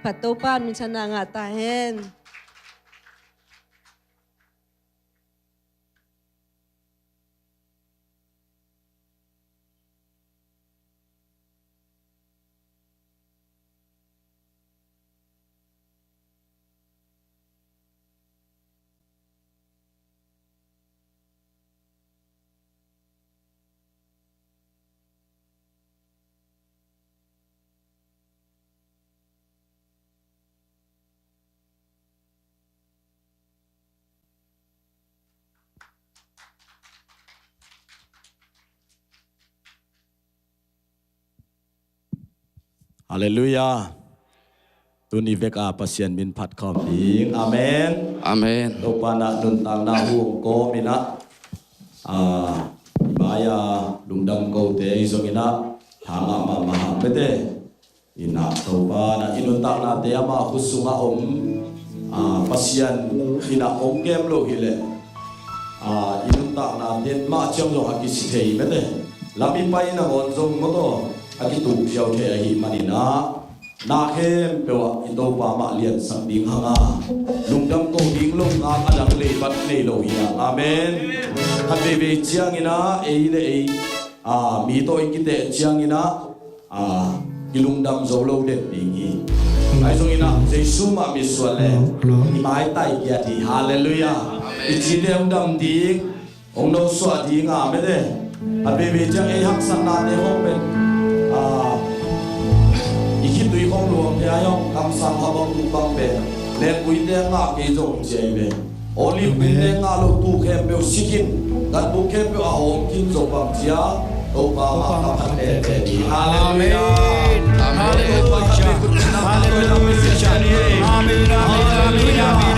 Phat Topa minthanna ngah ta hen. Halleluiah. Tuni vek a Pasian min phat khawm ding. Amen. Amen. Topa na nuntakna hong kawm in ah, ah, i mai-a lungdam kote i zong in ah, tha mahmah mahmah mete. In ah Topa na i nuntaknate ama khut sungah om, ah, Pasian in ah hong kem lo hileh, ah, i nuntaknate mah ciang zong a kisi thei mete. Lam i pai nangawn zong mawtaw a kituk ziau thei ahih manin ah, na khempeuh ah i Topa mah liansak ding hang a, lungdam ko ding lo ngak a dang leibat nei lo hi a. Amen. Khat veivei ciangin ah ei le ei, ah, mi tawh i kiteh ciangin ah, ah, i lungdam zo lo den ding hi. Ahi zongin ah Jesu mah mitsuan le i maitai kiat hi. Halleluiah. I cite hong dam ding, hong nosuah ding a mete. A veivei ciang ei haksatnate hong pen, ah, i khitui hong luang te a hong kamsang ha bang tuk bang pen, lengkuite ngah kei zong ciai ve. Olive buinte ngah lo tu khempeuh si khin, ganbuk khempeuh a hawm khin zo bang cia, Topa mah ka phat tete ni. Halleluiah. Amen. Halleluiah. Amen. Amen. Amen.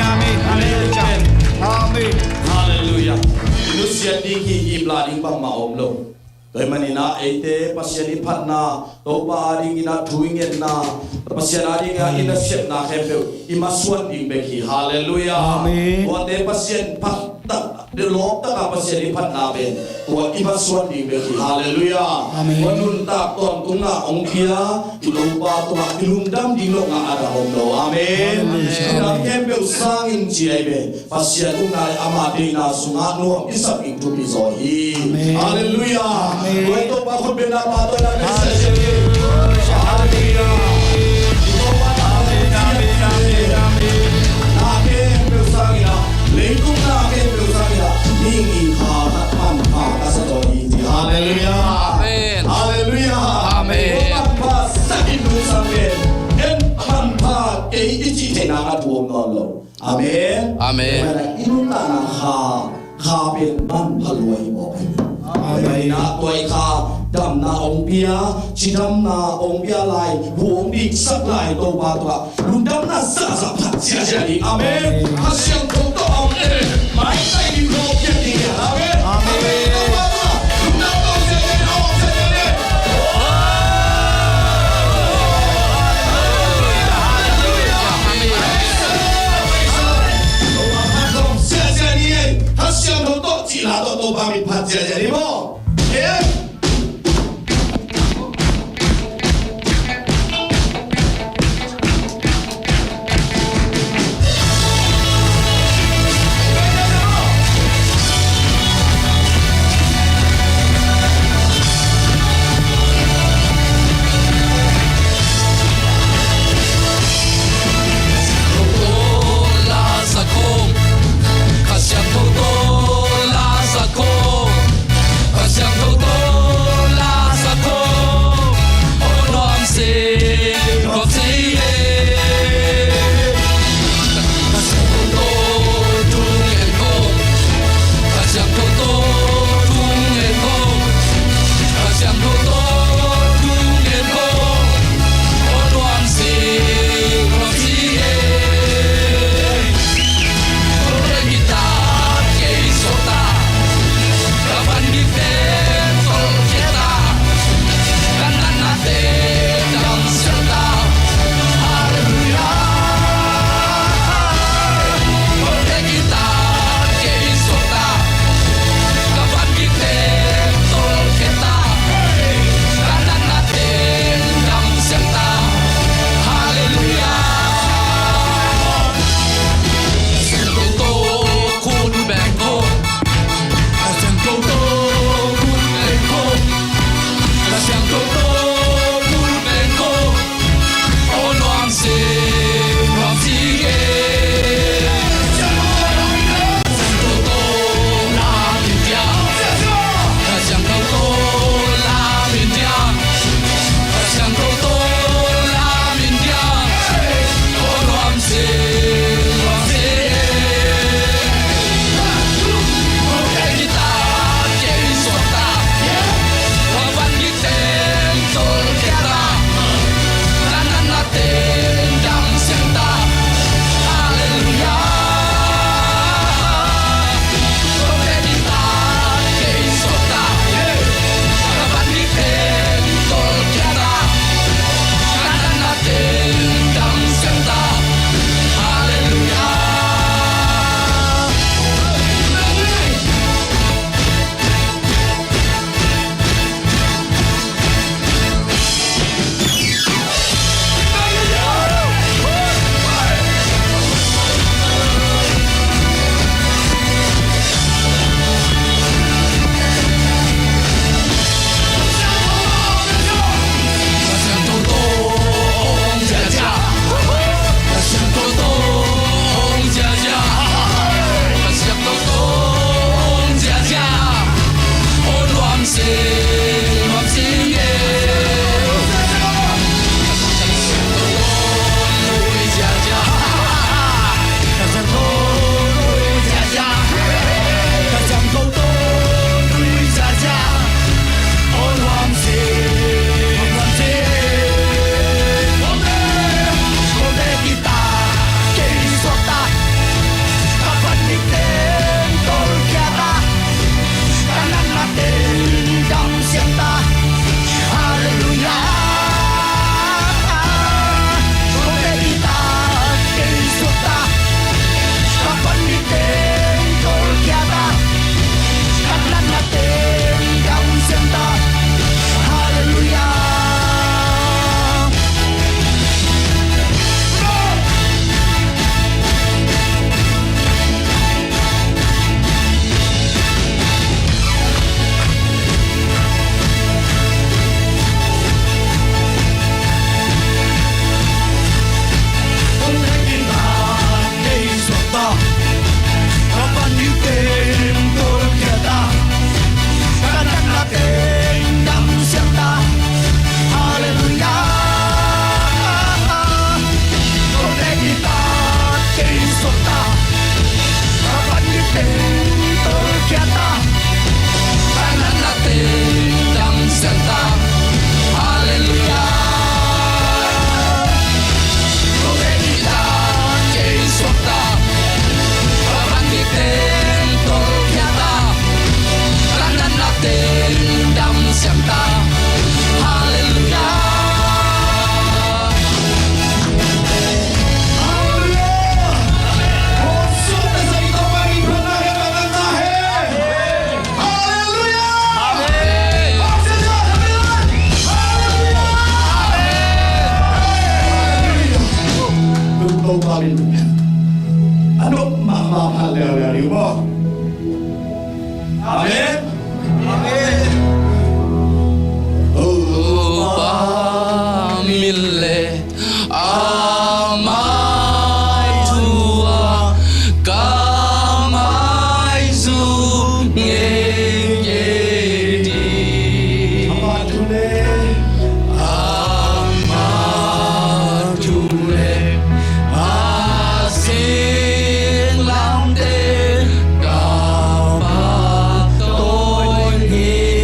Amen. Amen. Amen. Halleluiah. Nusiat ding hi, himlah ding bangmah om lo. Tua ahih manin ah eite Pasian i phatna, Topa adingin ah thu i ngetna, Pasian adingin ah i nasepna khempeuh i masuan ding bek hi. Halleluiah. Amen. Tuate Pasian phat tak, lawp taka Pasian i phatna pen tua i masuan ding bek hi. Halleluiah. Amen. Tua nuntak tawntungna hong pia i Topa tungah i lungdam ding lo ngah a dang om lo. Amen. Halleluiah. Amen. Nidang khempeuh sangin ci ahi ve. Pasian ukna le ama deihna sungah nuam i sak ding thupi zaw hi. Amen. Halleluiah. Amen. Tua i Topa khut bengna pa tua na bek sia sia hi. Halleluiah. I Topa na, amen, amen, amen, amen. Na khempeuh sangin ah, leitung na khempeuh sangin ah, mihing kha khat manpha ka sa zaw hi ci. Halleluiah. Amen. Halleluiah. Amen. Topa manpha sa in nung sang pen, en manpha kei i cih theihna a thu om nawn lo. Amen. Amen. Tua i nuntakna kha, kha pen manpha lua hi mawk hi. Amen. Tua i kha damna hong pia, cidamna hong pia lai, bu hong diksak lai, Topa tungah lungdamna zahzah phat ziahziah ding. Amen. Amen. Kha Siangtho tawh a hong en, maitai ding lo pian ding. Amen. Amen. Topa tungah lungdam lo ziahziah ding, a hong ziahziah ding. Kha Siangtho tawh cihna tawh Topa min phat ziahziah ni maw? Amen. Amah phat leuleu ding uh maw? Amen. Amen. Topa min le a mai thu-ah ka maizum ngeingei ding. Amah thu le, amah thu le a singlamteh ka pahtawi hi.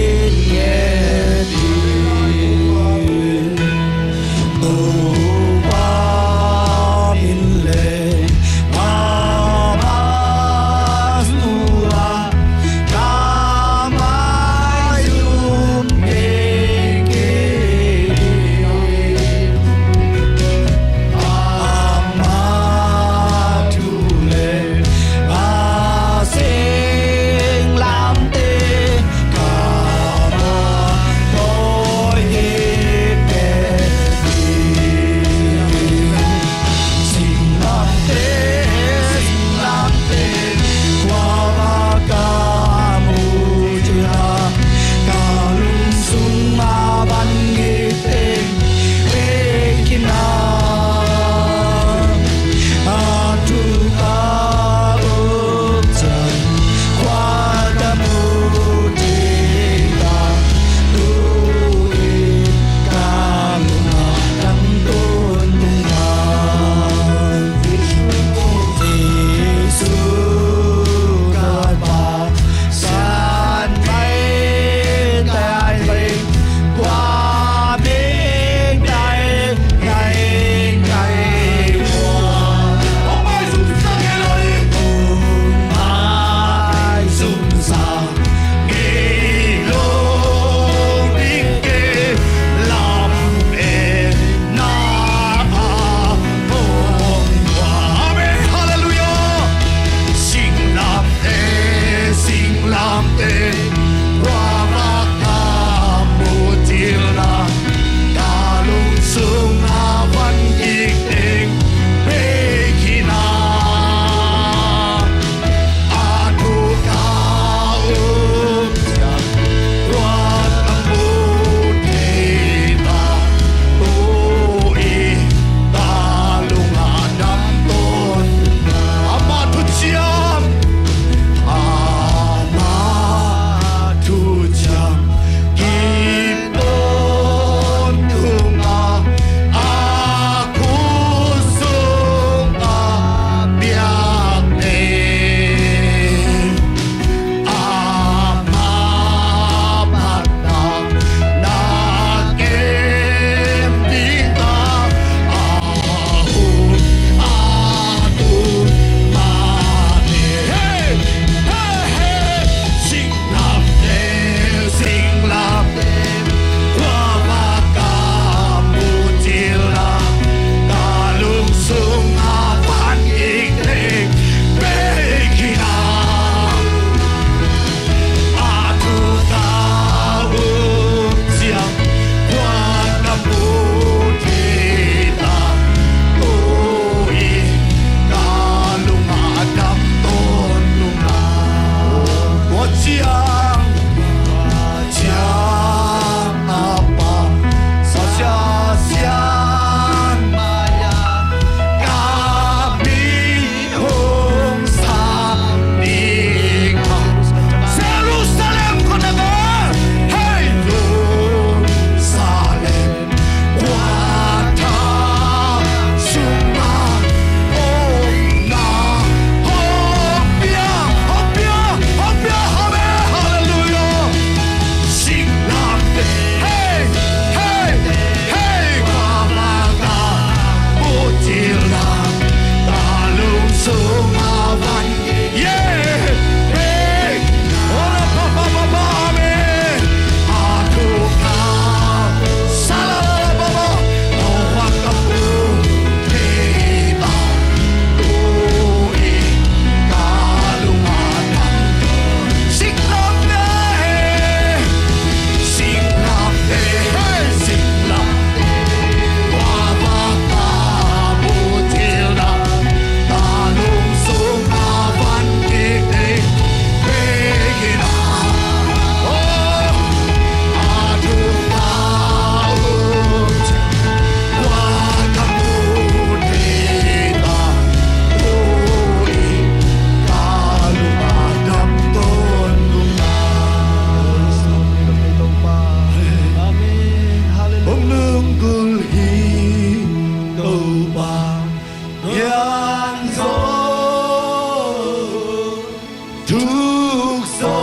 Tukso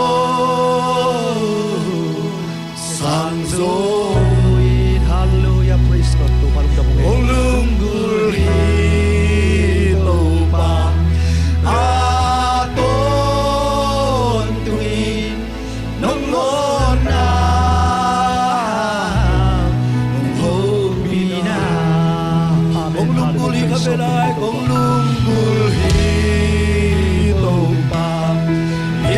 sang zo in. Halleluiah, praise God. Topa lungdam ung ei. Kong lunggulh hi Topa, a tawntung in nong ngawnna hong hopihna. Amen. Kong lunggulh hi, halleluiah, ka belai kong lunggulh hi Topa, i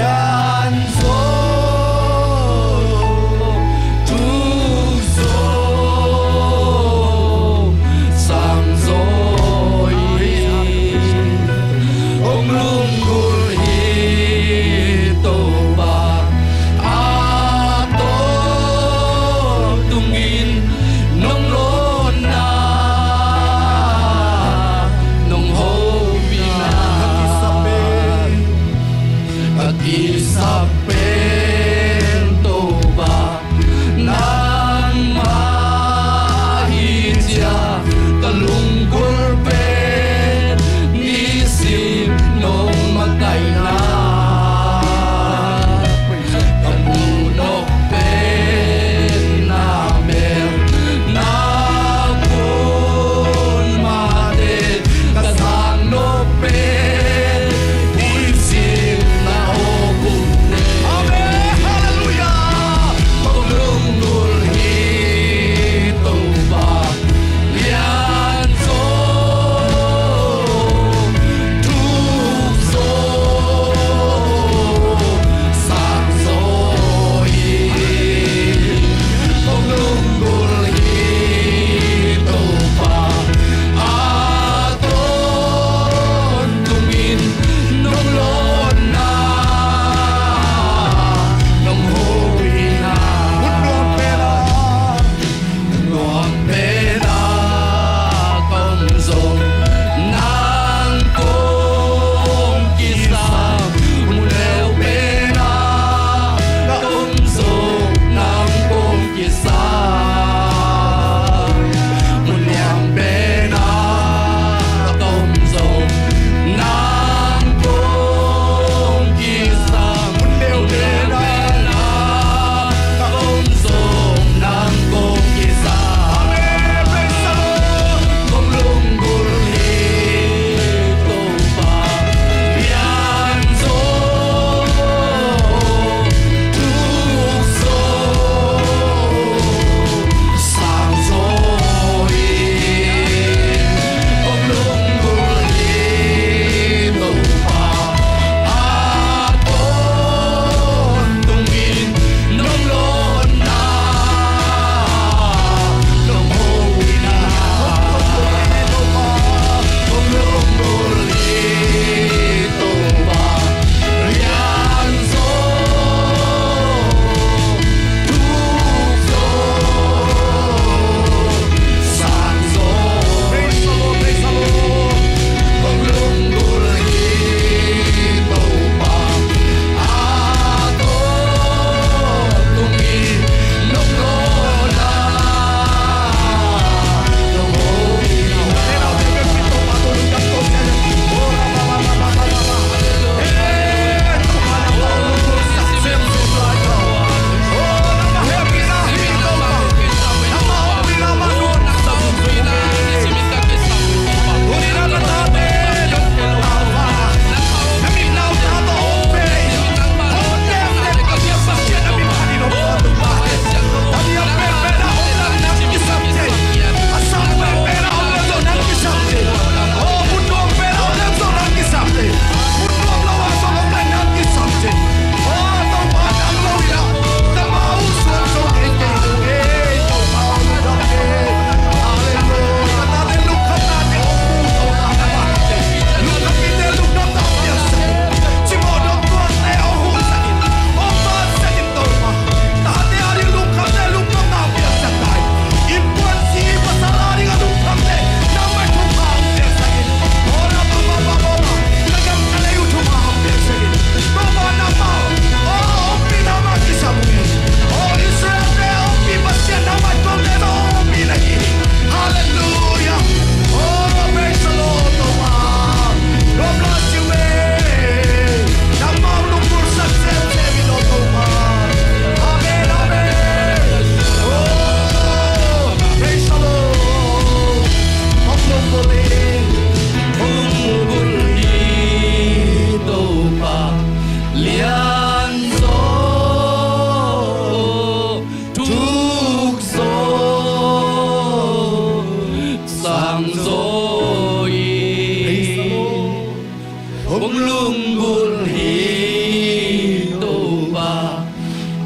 Tul hi Topa,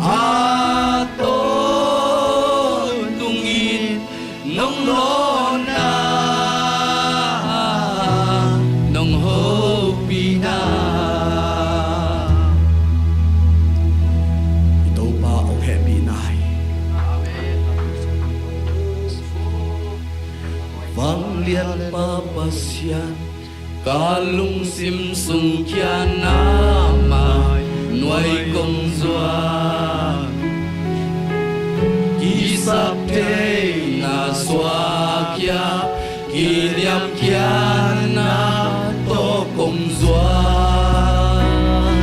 a tawntungin nong lawnna, nong hopihna. I Topa hong hehpihna hi. Vanglianpa Pasian, ka lungsim sung kia na mai nuai kong zuan. Kisap theihna suak kia, kiniamkhiatna tawh kong zuan.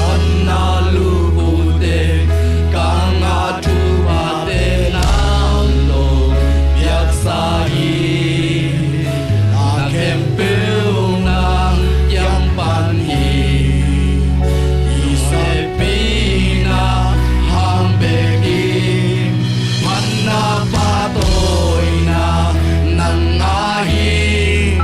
Phatna lupute, ka ngah thuphate nang lo piaksa hi. A khempeuh nang kiang pan hi. I hehpihna hang bek hi. Manna pahtawina nang a hi.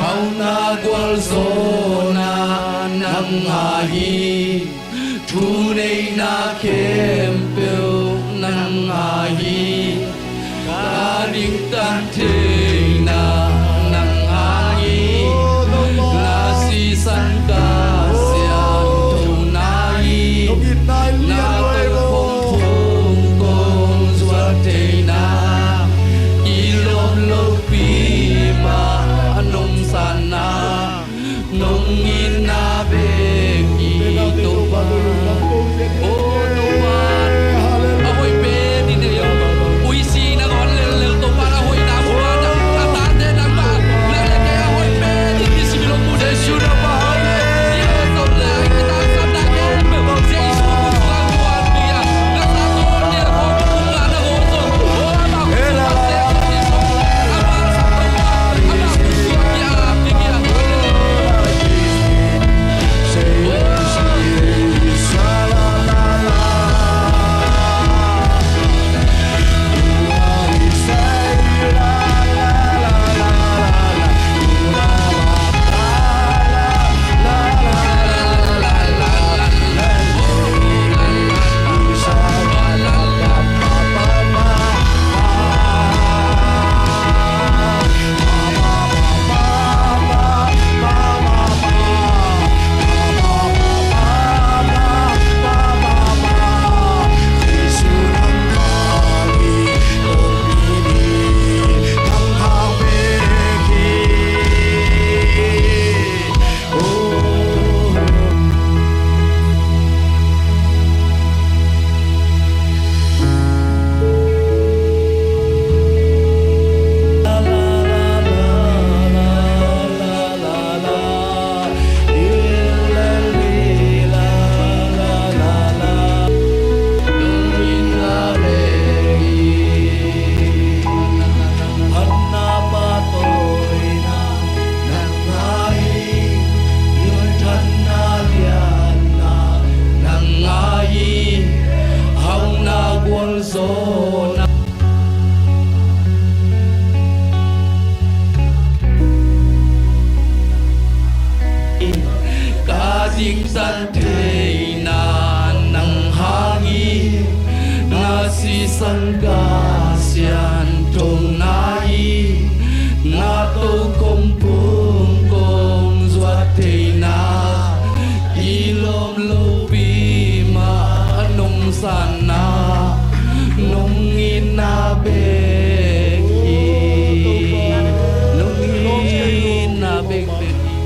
Hauhna gualzawhna nang ngah hi. Thuneihna khempeuh nang ngah hi. Ka dingtan theihna nang ngah hi. Na sisan ka siangthona hi. Na tokhom phung kong zuat theihna, kilawm lopi mah nong sanna, nong itna bek hi Topa. O Topa, a hoih pen in ei uh. Uisi nangawn lellel Topa, a hoihna mu a, a tate nangmah, nang le kei a hoih pen in i sim i lawm mu Jesu Topa. Ka dingtan theihna nang hang hi. Na sisan ka siangthona hi. Na tokhom phung kong zuat theihna, kilawm lopi mah nong sanna, nong itna bek hi. Nong itna bek bek hi.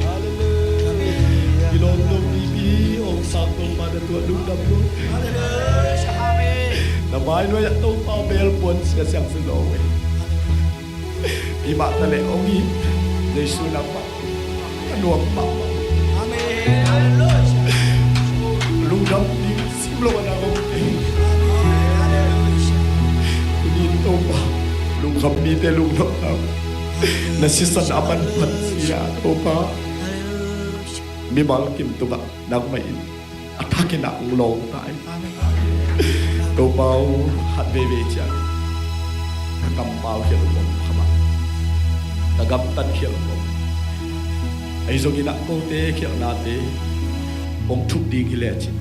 Kilawm lopi ong sak Topa, na tuah lungdam lo. Na vai nuai ah Topa bel puan sia siang si lo e. I mah ta leh ong it Jesu nangmah a nuam pah. Amen. Halleluijah. Lungdam ding sim lo a na om. Amen. Halleluijah. Tuni Topa, lungkham mite lungnopna, na sisan a manphat sia Topa, mimal kim tungah nangmah in a thakin ah ong lawng ta in. Topa aw, khat veivei ciang ka kampau khial uh om kha mah, ka gamtat khial uh om. Ahi zongin ah kote khialhnate ong thup ding hi lecin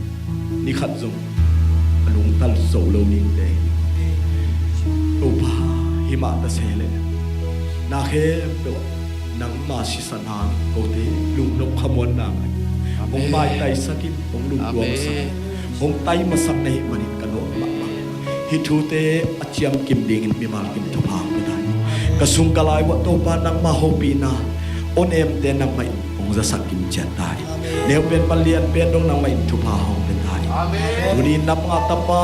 ni khat zong a lungtal zo lo dingte hi. Topa, himah ta se leh na khempeuh ah nangma sisan hang kote lungnop khamuanna ngah in, hong maitaisak in, hong lungduangsak in, hong taimasak na hih manin ka nuam mahmah. Hih thute a ciamkim dingin mimal kim thupha hong pia ta in. Ka sung ka lai uah Topa nangma hopihna, onemte nangmah in hong zasak kim ciat ta in. Neu pen pan lian pen dong nangmah in thupha hong pia ta in. Tuni in nangma tapa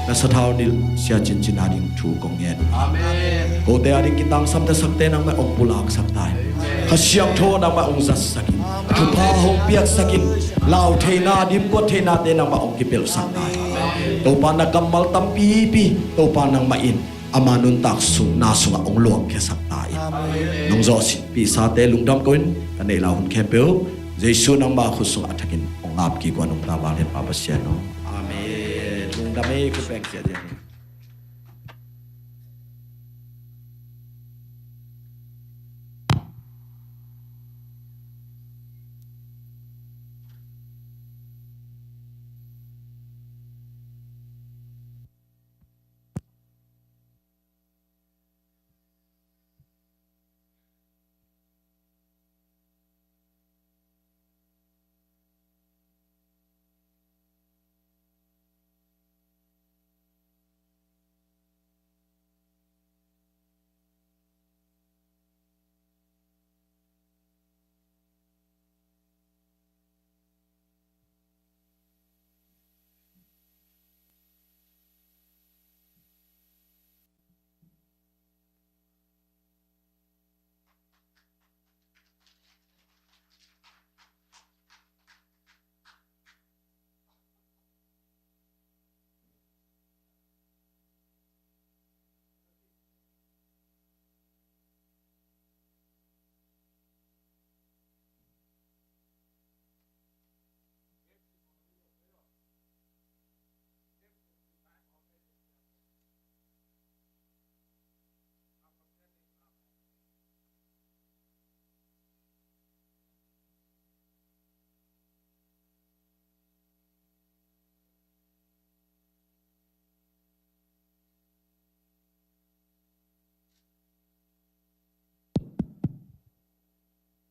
na sathau nilh sia cincin a ding thu kong ngen. Amen. Kote a ding kitangsam nasakte nangmah ong pulaksak ta in. Amen. Kha Siangtho nangmah ong zatsak in. Amen. Thupha hong piaksak in. Lau theihna, dimkuat theihnate nangmah ong kipelhsak ta in. Amen. Topa na kammal tampipi Topa nangmah in ama nuntak sung na sungah ong luangkhiasak ta in. Amen. Nong zawhpihsate lungdam ko in, ka neih lai hun khempeuh Jesu nangma khut sungah a thakin ong ap kik uh a, nungta vanglian Pa Pasian aw. Amen. Lungdam ei, khut beng ciat ciat ni.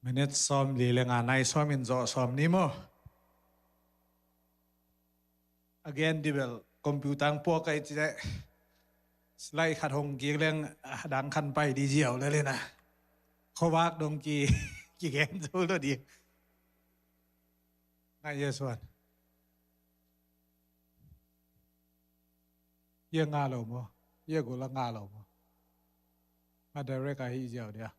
Minute sawmli le nga nai sawm in zawh sawmnih maw? Again, dibel computer ang puak a i ci leh slide khat hong kik leng a dang khan pai di ziau le lena. Khuavak dong ki kigen zo lo di. Ngai yes one. Ia nga lo maw? Ia gula nga lo maw? A direct a hi ziau dia.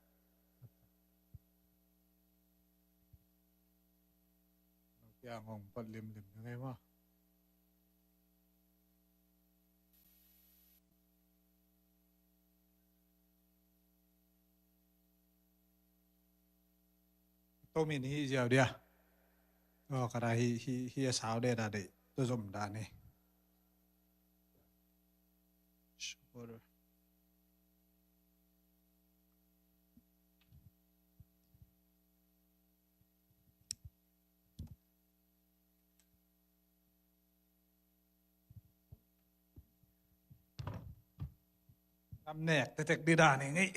Nokia ngong pat limlim na ngai maw? Tomin hi ziau dia. Oh, kada hi hi hi a sau de da de. To zom da ni. Sure. Nam nek tetek di da ni ngi.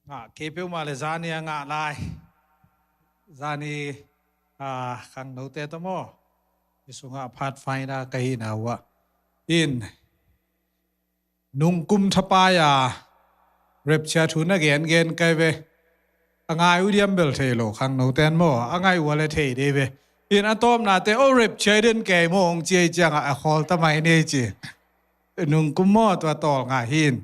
Ngah kei peuhmah le zani a ngah lai. Zani a khangnote tawh maw? Hi sungah Pathfinder ka hihna uh ah in nungkum thapai a rapture thu na gengen kai ve. A ngai uh diam bel thei lo khangnoten maw? A ngai uh a le thei dei ve. In a tawpnate o rapture den kei maw hong ciai ciangah a khawl tamai nei ci. Nungkum maw tua tawl ngah hin.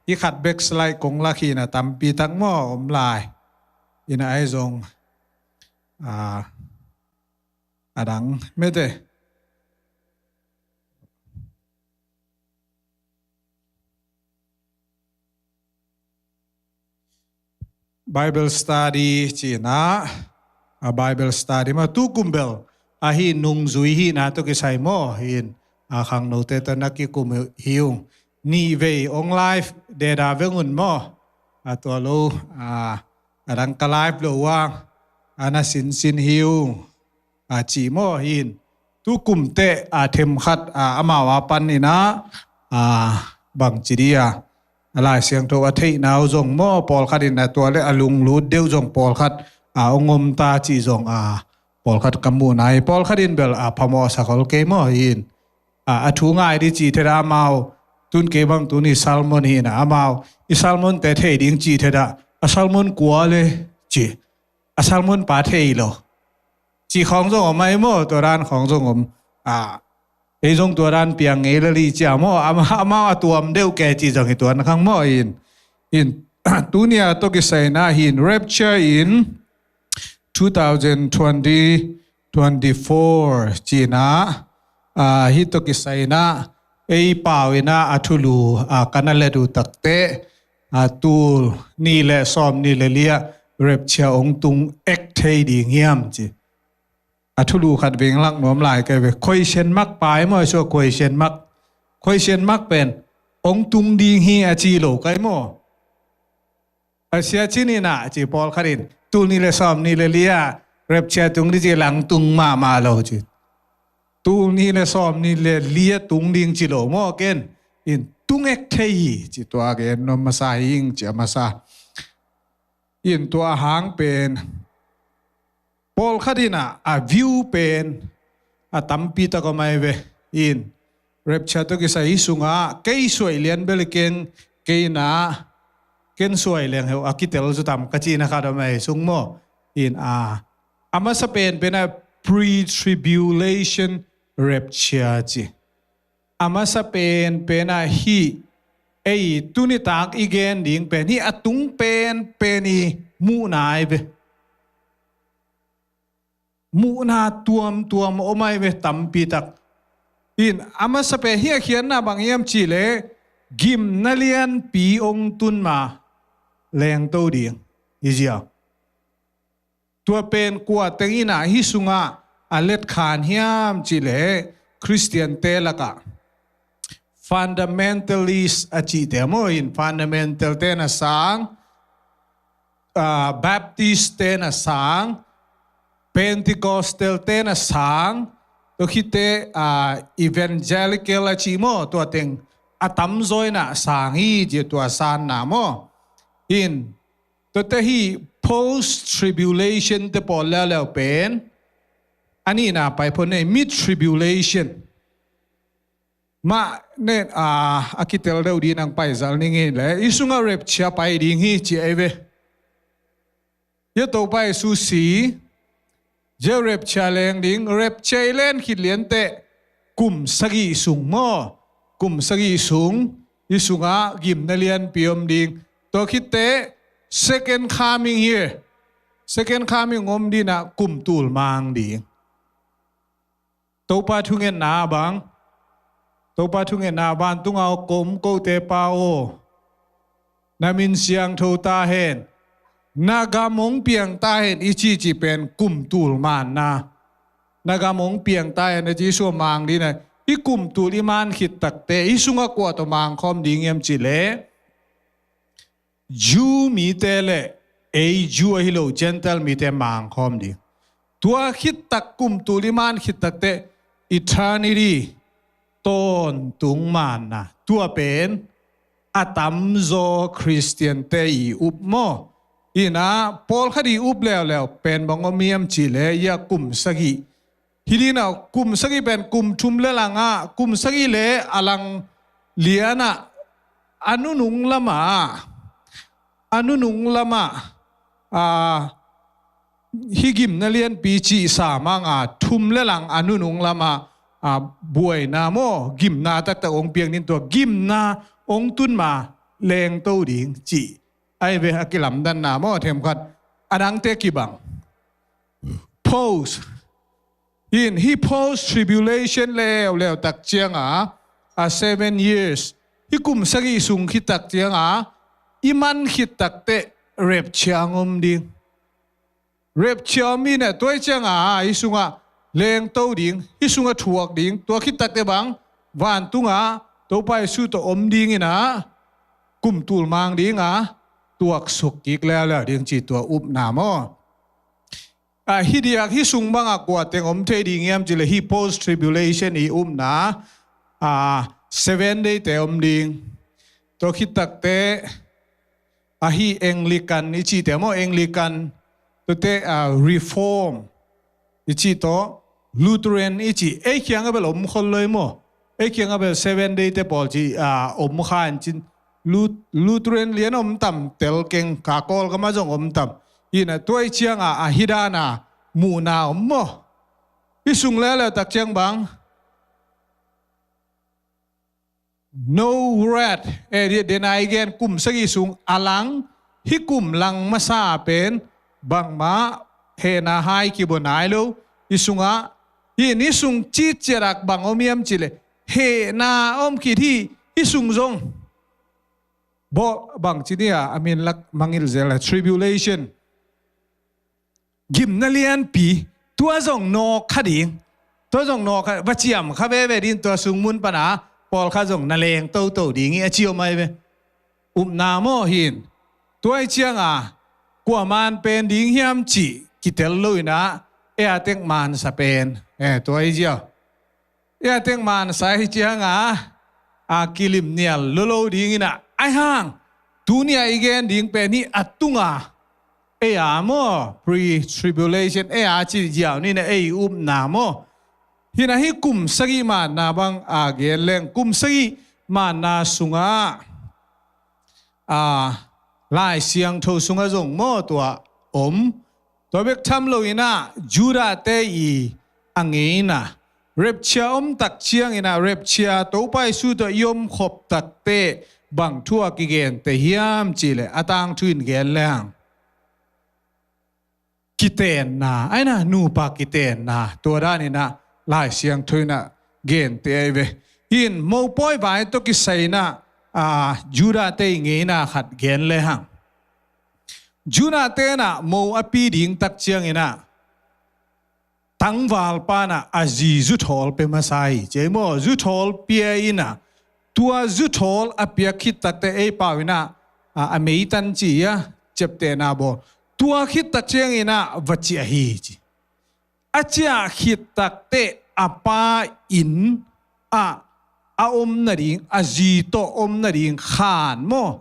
Hi khat backslide kong lak hin a tampi tak maw om lai. In a ai zong a a dang mete. Bible study cina a Bible study ma tukum bel ahi nungzui hihna tawh kisai maw hin a khangnote tawh na kikum hi ung. Nih vei ong live deda vengun maw a tua lo a a dang ka live lo uang a na sinsin hi ung. A ci maw hin tukum teh a themkhat a amau a pan ina a bangci dia a Lai Siangtho a theihna uh zong maw pawlkhat in a tua le a lunglut deuh zong pawlkhat a ong om ta ci zong a pawlkhat ka muhna hi. Pawlkhat in bel a phamawh sakol kei maw hin a a thu ngai di ci theda amau tun kei bang tun i sermon hina amau i sermon te thei ding ci theda a sermon kua le ci a sermon pa thei lo. Ci khawng zong om ai maw tua dan khawng zong om a ei zong tua dan piang ngei lali cia maw amau a tuam deuh ke ci zong hi tuan khang maw in in tunia tawh kisaina hin rapture in two thousand twenty twenty four cina a hi tawh kisaina ei pau ina a thulu a kana let uh takte a tul nih le sawm nih le lia rapture ong tung ek thei ding hiam ci. A thulu khat veng lak nuam lai kai ve question mark pai maw sua question mark question mark pen ong tung ding hi a ci lo kai maw. A sia cin ina ci pawlkhat in tul nih le sawm nih le lia rapture tung ding ci lang tung mahmah lo ci. Tul nih le sawm nih le lia tung ding ci lo maw ken in tung ek thei hi ci tua gen nuam masa hi ing ci a masa. In tua hang pen pawlkhat ina a view pen a tampi tak om ai ve in rapture tawh kisai hi sungah kei suai lian bel keng kei na ken suai leng heu a kitel zu tam ka cina khat om ai sung maw in a a masa pen pen a pre-tribulation rapture ci. A masa pen pen a hi ei tuni tak i gen ding pen hi a tung pen pen i muhna ai ve. Muhna tuamtuam om ai ve tampi tak. In a masa pen hi a khiatna bang hiam ci le gimna lianpi ong tun ma lengto ding hi ziau. Tua pen kua teng ina hi sungah a let khan hiam ci le Khristian te lakah fundamentalist a cihte maw, in fundamental te na sang, ah, Baptist te na sang, Pentecostal te na sang, tua khite, ah, evangelical a cih maw, tua teng a tamzaw ina sang hi ci tua sanna maw. In, tuate hi post tribulation te pawl leuleu pen, a nihna pai phone mid tribulation. Mah nen, ah, a kitel deuh ding nang paizal ning hi le, i sungah rapture pai ding hi ci ei ve. Ia Topa Jesu si, zia rapture leng ding, rapture i len khit liante kum sagih sung maw, kum sagih sung, i sungah gimna lianpi om ding. Tua khitte second coming hi, second coming om dingin ah kum tul mang ding. Topa thungetna bang, Topa thungetna, vantunga om kote Pa aw, na min siangtho ta hen, na gam hong piang ta hen i cihcih pen kum tul manna. Na gam hong piang ta hen a Jesu a mang dingin ah, i kum tul i man khit takte i sungah kua tawh mang khawm ding hiam cih leh, Jew mite le ei Jew ahi lo Gentile mite mang khawm ding. Tua khit tak kum tul i man khit takte eternity tawntung manna. Tua pen a tamzaw Khristiante i up maw. Ina pawlkhat i up leuleu pen bang om hiam cih leh ia kum sagih. Hi dingin ah kum sagih pen kum thum le lang ah, kum sagih le a lang lian ah a nunung lamah, a nunung lamah, ah, hih gimna lianpi cihsa mang a thum le lang a nunung lamah, ah, buaina maw, gimna taktak hong piang ding, tua gimna hong tun ma lengto ding cih. Ai ve a kilamdanna maw, themkhat a dangte kibang. Post. In, hih post tribulation leuleu tak cianga, a seven years, hih kum sagih sung khit tak cianga i man khit takte rapture hong om ding. Rapture om in ah, tua cianga i sungah lengto ding, i sungah thuak ding, tua khit takte bang, vantungah Topa Jesu tawh om dingin ah, kum tul mang ding a, tuaksuk kik leuleu ding ci tua upna maw. Ah, hih diak, hih sung bangah kua teng om thei ding hiam cih leh hih post tribulation i upna, ah, seven day te om ding. Tua khit takte, ah, hih Anglican i cihte maw, Anglican, tuate, ah, Reform i cih tawh, Lutheran i cih, ei kiangah bel om khol lo hi maw. Ei kiangah bel seven day te pawl ci, ah, om kha in cin. Lu-, Lutheran lian om tam, tel keng, ka Kawlgam ah zong om tam. Ina tua i cianga, ah, hih dana muhna om maw. Hih sung leuleu tak ciang bang, no wrath, eh, di-, dena i gen kum sagih sung a lang, hih kum lang masa pen bangmah hehna hai kibaw nai lo. Hih sungah, hih ni sung citciatak bang om hiam cih leh, hehna om khit hi, hih sung zong. Baw bang ci ni a, a min lak mangngilh zel a, tribulation. Gimna lianpi, tua zong nawk kha ding. Tua zong nawk kha, va ciam kha veve ding tua sung mun pana, pawlkhat zong na leng toto ding hi a ci om ai ve. Upna maw hin. Tua i cianga, kua man pen ding hiam cih, kitel lo ina, ei a tek mansa pen. Eh, tua i zia. Ei a tek mansa hi cianga, a kilim nial lolo ding ina, ai hang, tunia i gen ding pen hi a tunga, ei a maw, pre-tribulation, ei a ci ziau ni na ei upna maw. Hina hi kum sagih manna bang a gen leng, kum sagih manna sunga, a, Lai Siangtho sunga zong maw tua om. Tua bek tham lo ina, Judah te i a ngeina. Rapture om tak ciang ina, rapture Topa Jesu tua i om khop takte bang thu a kigente hiam cih leh, a tangthu in gen leng. Kitenna, ai na, nupa kitenna, tua dan ina, Lai Siangtho ina gente ai ve. Hin, mopawi vai tawh kisai ina, a, Judah te i ngeina khat gen le hang. Judah te na mo a pi ding tak ciang ina, tangvalpa na a zi zuthawl pia masa hi. Ci ei maw, zuthawl pia ina, Tua zuthawl a piak khit takte ei pau in ah, a, a meitan ci a, ciaptehna bawl. Tua khit tak ciangin ah va ciah hi ci. A ciah khit takte a pa inn ah a om nading, a zi tawh om nading khan maw,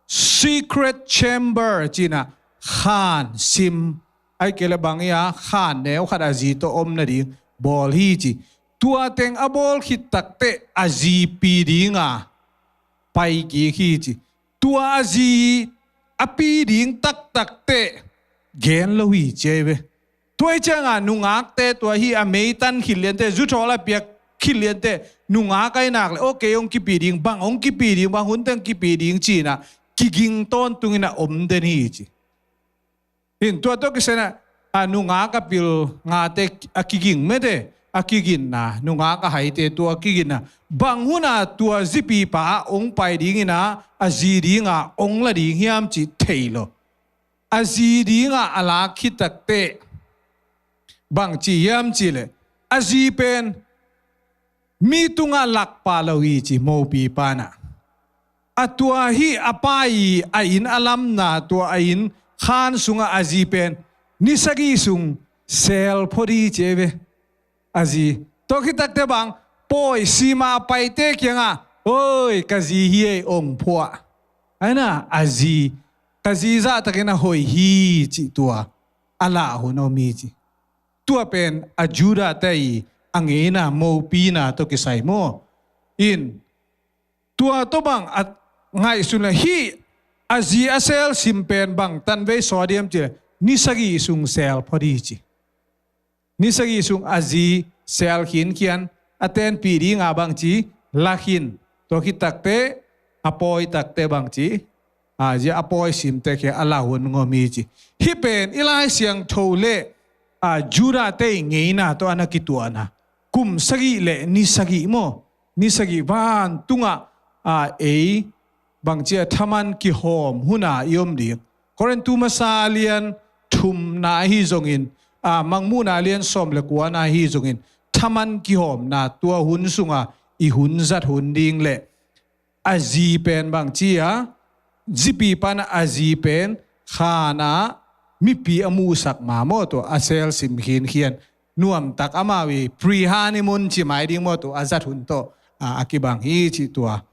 secret chamber ci-in ah khan sim, ahih kei leh bang hiam, khan neu khat a zi tawh om nading bawl hi ci. Tua teng a bawl khit takte a zi pi ding a pai kik hi ci. Tua a zi a pi ding taktakte gen lo hi ci ei ve. Tua hi ciangin nungakte tua hi a meitan khit liante, zuthawl a piak khit liante, nungak ahih nak leh, okay, hong kipi ding, bang hong kipi ding, bang hun teng kipi ding ci-in ah kiging tawntung in ah om den hi ci. Hi in tua tawh kisai in ah, a, nungak a pil ngate a kiging mete, a kiginna, nungak a haite tua a kiginna. Bang hun ah tua zipipa hong pai ding in ah, a zi ding a hong la ding hiam cih thei lo. A zi ding a a lak khit takte bang ci hiam cih leh, a zi pen mi tungah lak pah lo hi ci, mopipa in ah. A tua hi a pa ii a inn a lamna, tua a inn khan sungah a zi pen ni sagih sung sel phot hi ci ei ve. A zi. Tua khit takte bang, pawi sima a paite kiangah, oi, ka zi hi ei, hong phuah. Ahih nak a zi, ka zi zahtakin a hoih hi cih tua a lah hun om hi ci. Tua pen a Judahte ii a ngeina, mopina tawh kisai maw. Hi in, tua tawh bang a ngaihsun leh hih a zi a sel sim pen bang tanvei sawt hiam cih leh, ni sagih sung sel phot hi ci. Ni sagih sung a zi sel khinkhian, a tenpih ding a bang ci, la khin. Tua khit takte, a pawi takte bang ci, a, zia a pawi simte kiang a lah hun om hi ci. Hih pen i Lai Siangtho leh, a, Judahte ii ngeina tawh a na kituahna. Kum sagih leh ni sagih maw, ni sagih vantungah, a, ei bang ci a, thaman kihawm hun a i om ding. Korintu masa lian thumna ahi zongin, a, Mangmuhna lian sawm leh kuana ahi zongin, thaman kihawmna tua hun sungah i hun zat hun ding leh, a zi pen bang ci a, zipipa in a zi pen khan a mipi a muhsak ma maw, tua a sel sim khinkhian, nuamtak amau ii pre-honeymoon ci mai ding maw, tua a zat hun tawh, a, a kibang hi cih tua,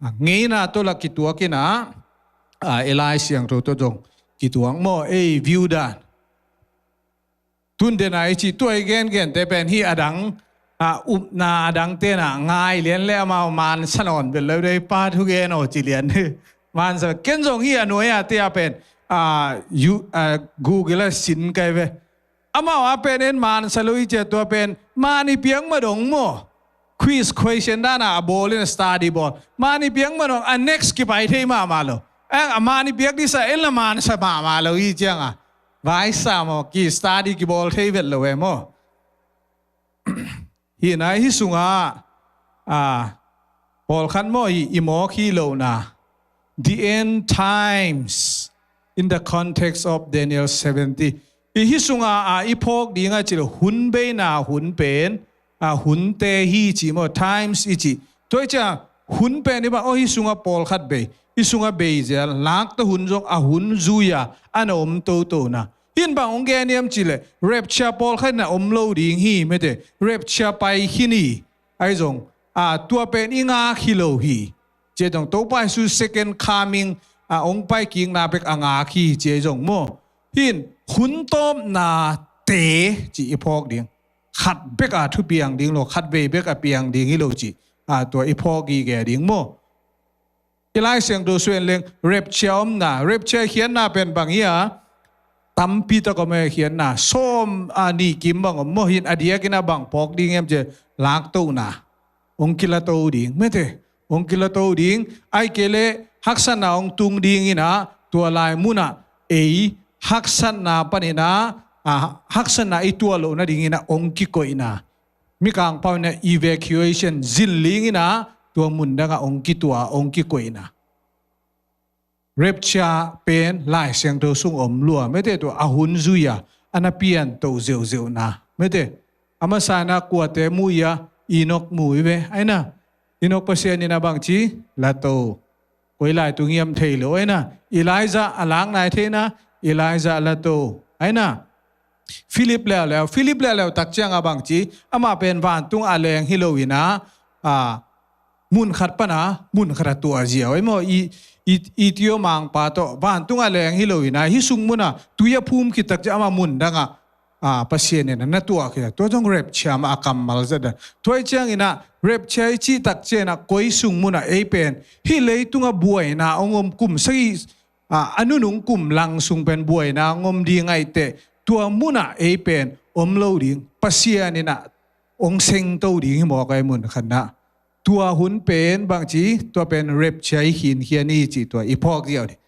a, ngeina tawh lah kituak in a, a, i Lai Siangtho tawh zong kituak maw, ei view dan. Tun den a i cih tua i gengente pen hih a dang, a, upna a dangte in a ngai lian leh amau mansa nawn vet lo dei, pa thugen aw ci lian. Mansa, ken zong hih a nuai a te a pen, a, you, a, Google ah sin ka hi ve. Amau a pen en mansa lo hi ci a, tua pen mah ni piak mah dong maw. Quiz question dan a bawl in a study bawl. Mah ni piak mah dong, a next kipai thei mahmah lo. A, a mah ni piak disa en la mansa mahmah lo hi ciang a, vaisa maw, ki study kibawl thei vet lo e maw. Hi in a, hih sungah, a, pawlkhat maw, i, i mawk hi lohna. The end times in the context of Daniel seventy. I hih sungah, a, i phawk ding a cih leh hun beina hun pen, a, hunte hi cih maw, times i cih. Tua hi ciang hun pen i bang, aw, hih sungah pawlkhat bei, hih sungah bei zel, lakta hun zong a hun zui a, a na om totona. Hi in bang hong gen hiam cih leh, rapture pawlkhat in a om lo ding hi, mete, rapture pai khin hi, ahi zong, a, tua pen i ngak hi lo hi. Ci a zong, Topa Jesu second coming, a, hong pai kikna bek a ngak hi, ci a zong maw. Hi in, hun tawpna te, ci i phawk ding. Khat bek a thu piang ding lo, khat vei bek a piang ding hi lo ci. A, tua i phawk gige ding maw. I Lai Siangtho sung en leng, rapture omna, rapture khiatna pen bang hi a, tampi tak om e khiatna, sawm, a, nih kim bang om maw. Hi in a diakin a bang phawk ding hiam cih leh, laktohna. Hong kilato ding, mete. Hong kilato ding, ahih kei leh haksatna hong tung ding in a, tua lai mun ah, ei, haksatna panin a, a, haksatna i tuah loh nading in a, hong kikoihna. Mikang pau in a evacuation, zinling in a, tua mun dang ah hong kituah, hong kikoihna. Rapture pen Lai Siangtho sung om lua, mete, tua a hun zui a, a na piantoh zeuhzeuhna, mete. A masa in a kuate mu i a, Enoch mu i ve, ahi na. Inok Pasian in a bangci, la to. Koi lai tung hiam thei lo, aina. Elijah a lak nai thei na, Elijah la to, aina. Philip leuleu, Philip leuleu tak ciang a bangci, amah pen vantung a leng hi lo ina, a, mun khat pana mun khat a tuah ziau, ei maw, i, i, i tio mangpa tawh vantung a leng hi lo ina, hih sung muna tui a phum khit tak ciang amah mun dangah, a, Pasian in a na tuah khia. Tua zong rapture mah a kammal zat a. Tua hi ciang ina rapture i cih tak ciang ina koi sung muna ei pen hih leitunga buaina hong om kum sagih, a, a nunung kum lang sung pen buaina hong om ding ahih teh, tua muna ei pen om lo ding, Pasian in a hong sengto ding hi mawk a, ei mun khat na. Tua hun pen bangci, tua pen rapture i khin khian hi ci, tua i phawk ziau ding.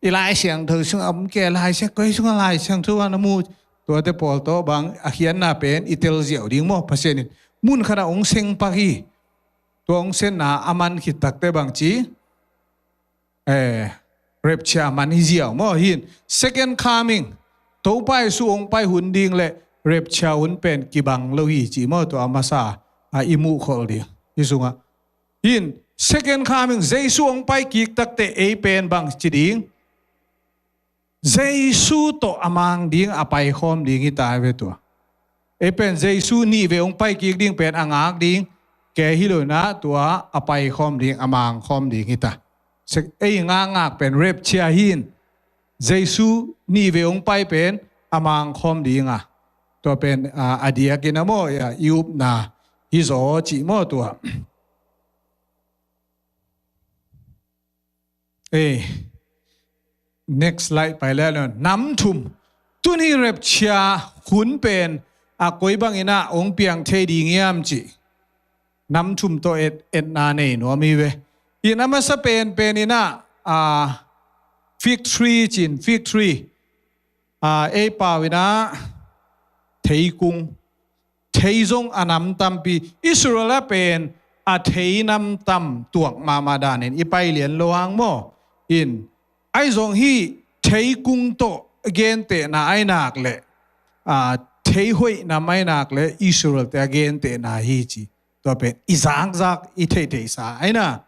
I Lai Siangtho sungah om kei, Lai Siang, koi sungah Lai Siangtho a na mu, tuate pawl tawh bang a khiatna pen i tel ziau ding maw, Pasian in mun khat a hong seng pak hi. Tua hong senna a man khit takte bangci, eh, rapture a man hi ziau maw, hin second coming, Topa Jesu hong pai hun ding le rapture hun pen kibang lo hi ci maw, tua a masa a i muhkholh ding. Hih sungah hin second coming, Jesu hong pai kik takte ei pen bangci ding, Jesu tawh a mang ding, a paikhawm ding hi ta ve tua. Ei pen Jesu nih vei hong pai kik ding pen a ngak ding, kei hi lo na, tua a paikhawm ding, a mangkhawm ding hi ta. Sek-, ei ngakngak pen rapture hin, Jesu nih vei hong pai pen a mangkhawm ding a. Tua pen, a, a diakin a maw, a, i upna hi zaw cih maw tua. Eh, next slide pai le lon. Nam thum. Tuni rapture hun pen a koi bangin a hong piang thei ding hiam cih nam thum tawh et, etna nei nuam hi ve. Ina masa pen pen ina, a, fig tree cin, fig tree. A, ei pau ina theikung. Thei zong a nam tampi, Israel a pen a thei nam tam tuak mahmah danin i pai lian lo hang maw. In, ahi zong hih theikung tawh gentehna ahi nak le, a, thei hoih nam ahi nak le Israel te a gentehna hi ci. Tua pen i zakzak i theihtheihsa ahi na.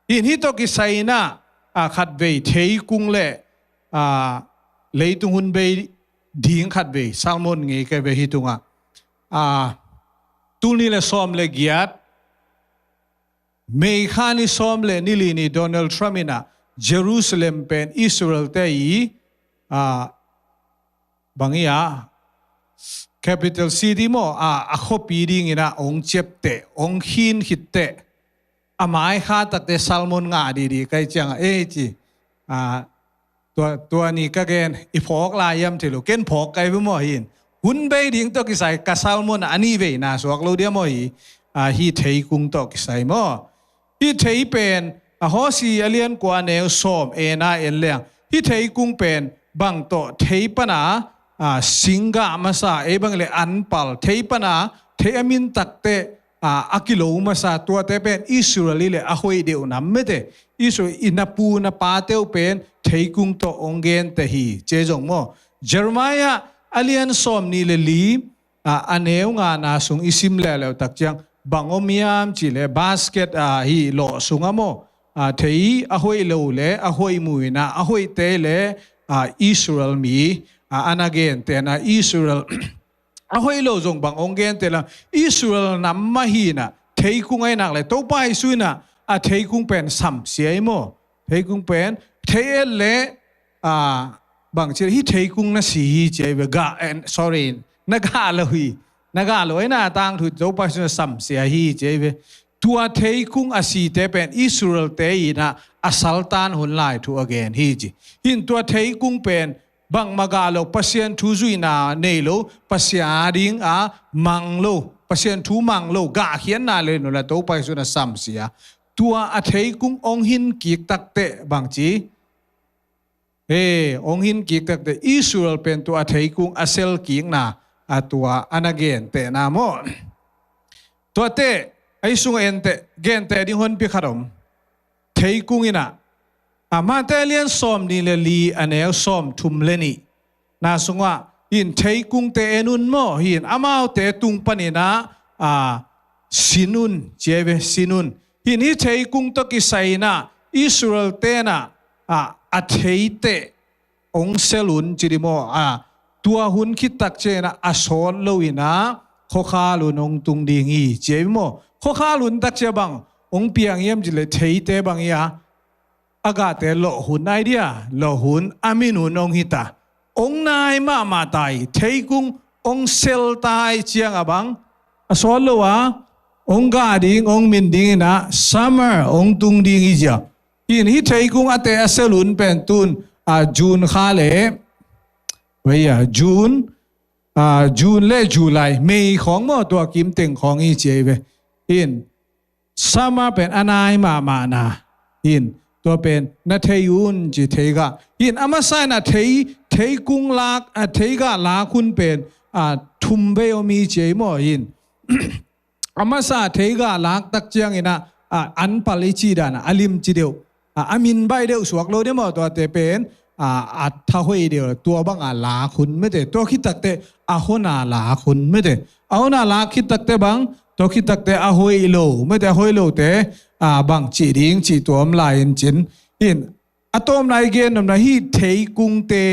In hih tawh kisai ina, a, khatvei theikung le, a, leitung hun bei ding khatvei sermon ngei ka ve hih tungah. A, tul nih le sawm le giat, May kha ni sawm le ni li ni Donald Trump ina Jerusalem pen Israel te i, a, bang i a, capital city maw, a, a khuapi dingin a hong ciapteh, hong khin khitteh, a mai kha takte sermon ngah didi kai ciang a, ei ci, a, tua, tua ni ka gen, i phawk lai hiam thei lo, ken phawk kai ve maw hin. Hun bei ding tawh kisai ka sermon a nih veina suak lo dia maw hi, a, hih theikung tawh kisai maw. Hih thei pen, a, Hosea a lian kua a neu sawm ena en leng. Hih theikung pen bang tawh thei pana, a, singgah masa, ei bang le anpal, thei pana, thei a min takte, a, a kilo masa, tuate pen Israel i le a hoih deuh nam mete. Israel i na pu na pa teu pen theikung tawh hong genteh hi, ci zong maw. Jeremiah a lian sawm nih le li, a, a neu ngana sung i sim leuleu tak ciang, bang om hiam cih le basket, a, hih lawh sungah maw, a, thei a hoih lo le a hoih mu ina, a hoihte le, a, Israel mi, a, a na gentehna Israel, a hoih lo zong bang hong genteh la, Israel nam mah hi ina, theikung ahi nak le Topa Jesu ina, a, theikung pen samsia hi maw. Theikung pen, thei et le, a, bang ci, hih theikung na si hi ci ahi ve, gah, eh, sorry, na gah lo hi, na gah lo, ei na tangthu Topa Jesu na samsia hi ci ahi ve. Tua theikung a site pen Israel te ina a saltan hun lai thu a gen hi ci. Hin tua theikung pen bangmah gah lo, Pasian thu zuihna nei lo, Pasian a ding a mang lo, Pasian thu mang lo, gah khiatna le nu la Topa Jesu na samsia. Tua a theikung hong hin kik takte bang ci, he, hong hin kik takte Israel pen tua a theikung a sel kikna a tua a na gentehna maw. Tuate, ei sung a ente, genteh ding honpi khat om. Theikung ina, a, Mate a lian sawm nih le li a neu sawm thum le nih na sungah, hin theikungte en un maw, hin amaute tung panin a, a, sin un, ci ahi ve, sin un. Hih ni theikung tawh kisai inah Israel tenah a, a theite ong sel un ci di maw? A, tua hun khit tak ciangin ah a sawt lo inah khuakhal hun ong tung ding hi ci ei maw? Khuakhal hun tak ciang bang ong piang hiam ci leh theite bang hi a, a gahte lawh hun ai dia, lawh hun a min hun ong hi ta. Ong nai mahmah ta hi, theikung ong sel ta hi ciang a bang a sawt lo a ong gah ding, ong min ding inah summer ong tung ding hi zia. Hih ni theikung a te a sel hun pen tun a June kha le, wei a June, a June le July, May khawng maw, tua kim teng khawng hi ci ei ve. Hih ni summer pen a nai mahmahna. Hih ni tua pen na thei un ci, thei gah. Hih ni a masa inah thei, theikung lak, a thei gah lak hun pen a thum vei om hi ci ei maw? Hih ni a masa thei gah lak tak ciang inah a, an pal i ci dan a, a lim ci deuh a, a min baih deuh suak lo di maw? Tuate pen a, a tha hoih deuh, tua bang a lak hun mete, tua khit tak teh a hon a lak hun mete, a hon a lak khit tak teh bang, tua khit tak teh a hoih lo mete, a hoih lo te a, bang ci ding ci tua om lai in cin. Hih ni a tawpna i gen nopna hih theikungte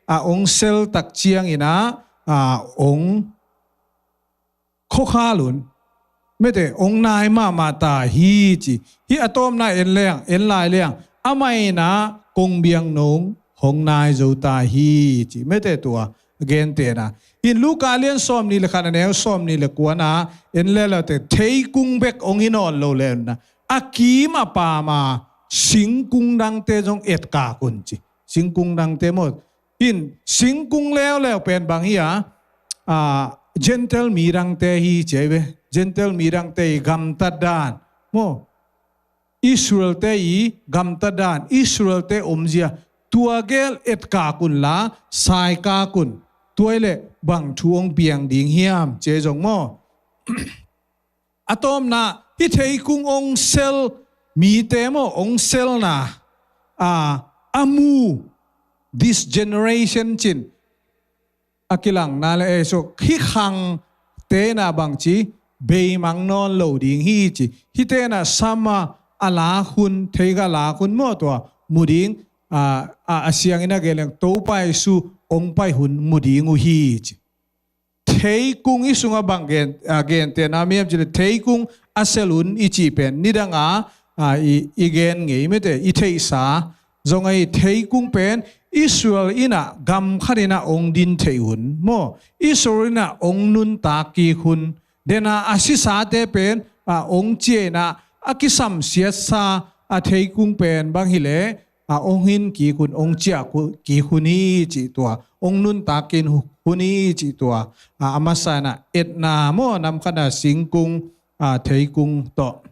a ong sel tak ciang inah a, ong khuakhal hun mete, ong nai mahmah ta hi ci. Hih a tawpna en leng, en lai leng, amah inah kong biakna hong nai zo ta hi ci mete, tua gentehna. Hih ni Luka lian sawmnih le khat a neu sawmnih le kua na en le lo teh, theikung bek ong hi nawn lo le na, a kim a pam a singkung dangte zong etkak un ci. Singkung dangte maw? Hih ni singkung leuleu pen bang hi a, a, Gentile mi dangte hi ci ei ve. Gentile mi dangte i gamtat dan maw? Israelte i gamtat dan, Israelte omzia, tua gel etkak un la, saikak un. Tua i leh bang thu ong piang ding hiam ci ei zong maw? A tawpna, hih theikung ong sel mite maw, ong selna a, a mu, this generation cin a kilangna le ei suk, hih khangte inah bang ci, beimang nawn lo ding hi ci. Hihte inah summer a lak hun, thei gah lak hun maw, tua mu ding a, a, a siang inah gen leng Topa Jesu ong pai hun mu ding uh hi ci. Theikung i sungah bang gen, a, gentehna om hiam ci leh, theikung a sel hun i cih pen nidang a, a, i, i gen ngei mete, i theihsa zong ahi. Theikung pen Israel inah gam khat inah ong din theih hun maw? Israel inah ong nuntak kik hun. Dena a sisate pen a, ong ciah inah a kisamsiatsa a theikung pen bang hi leh a, ong hin kik hun, ong ciah kik hun hi cih tua, ong nuntak kik hun hi cih tua a, a masa inah etna maw, nam khat a singkung a, theikung tawh.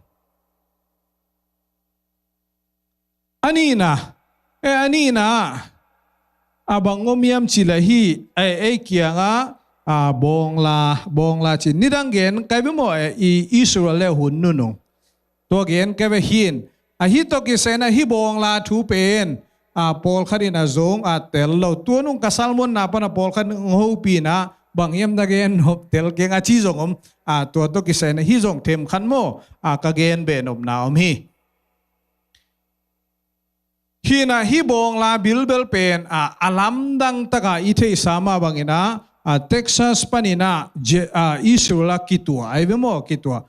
A nihna, e, a nihna a bang om hiam ci leh hih, e, ei kiangah a, bawngla, bawngla ci, nidang gen kai ve maw, e, i Israel le hun nunung. Tua gen kai ve. Hih ni a, hih tawh kisai inah hih bawngla thu pen a, pawlkhat inah zong a, tel lo. Tua nung ka sermon na pan a pawlkhat in hong hopih inah, bang hiam na gen nop, tel keng a ci zong om. A, tua tawh kisai inah hih zong themkhat maw a, ka gen beh nopna om hi. Hih ni a, hih bawngla bilbel pen a, a lamdang tak a i theihsa mah bang inah a, Texas pan inah Je-, a, Israel ah kituah ai ve maw, kituah.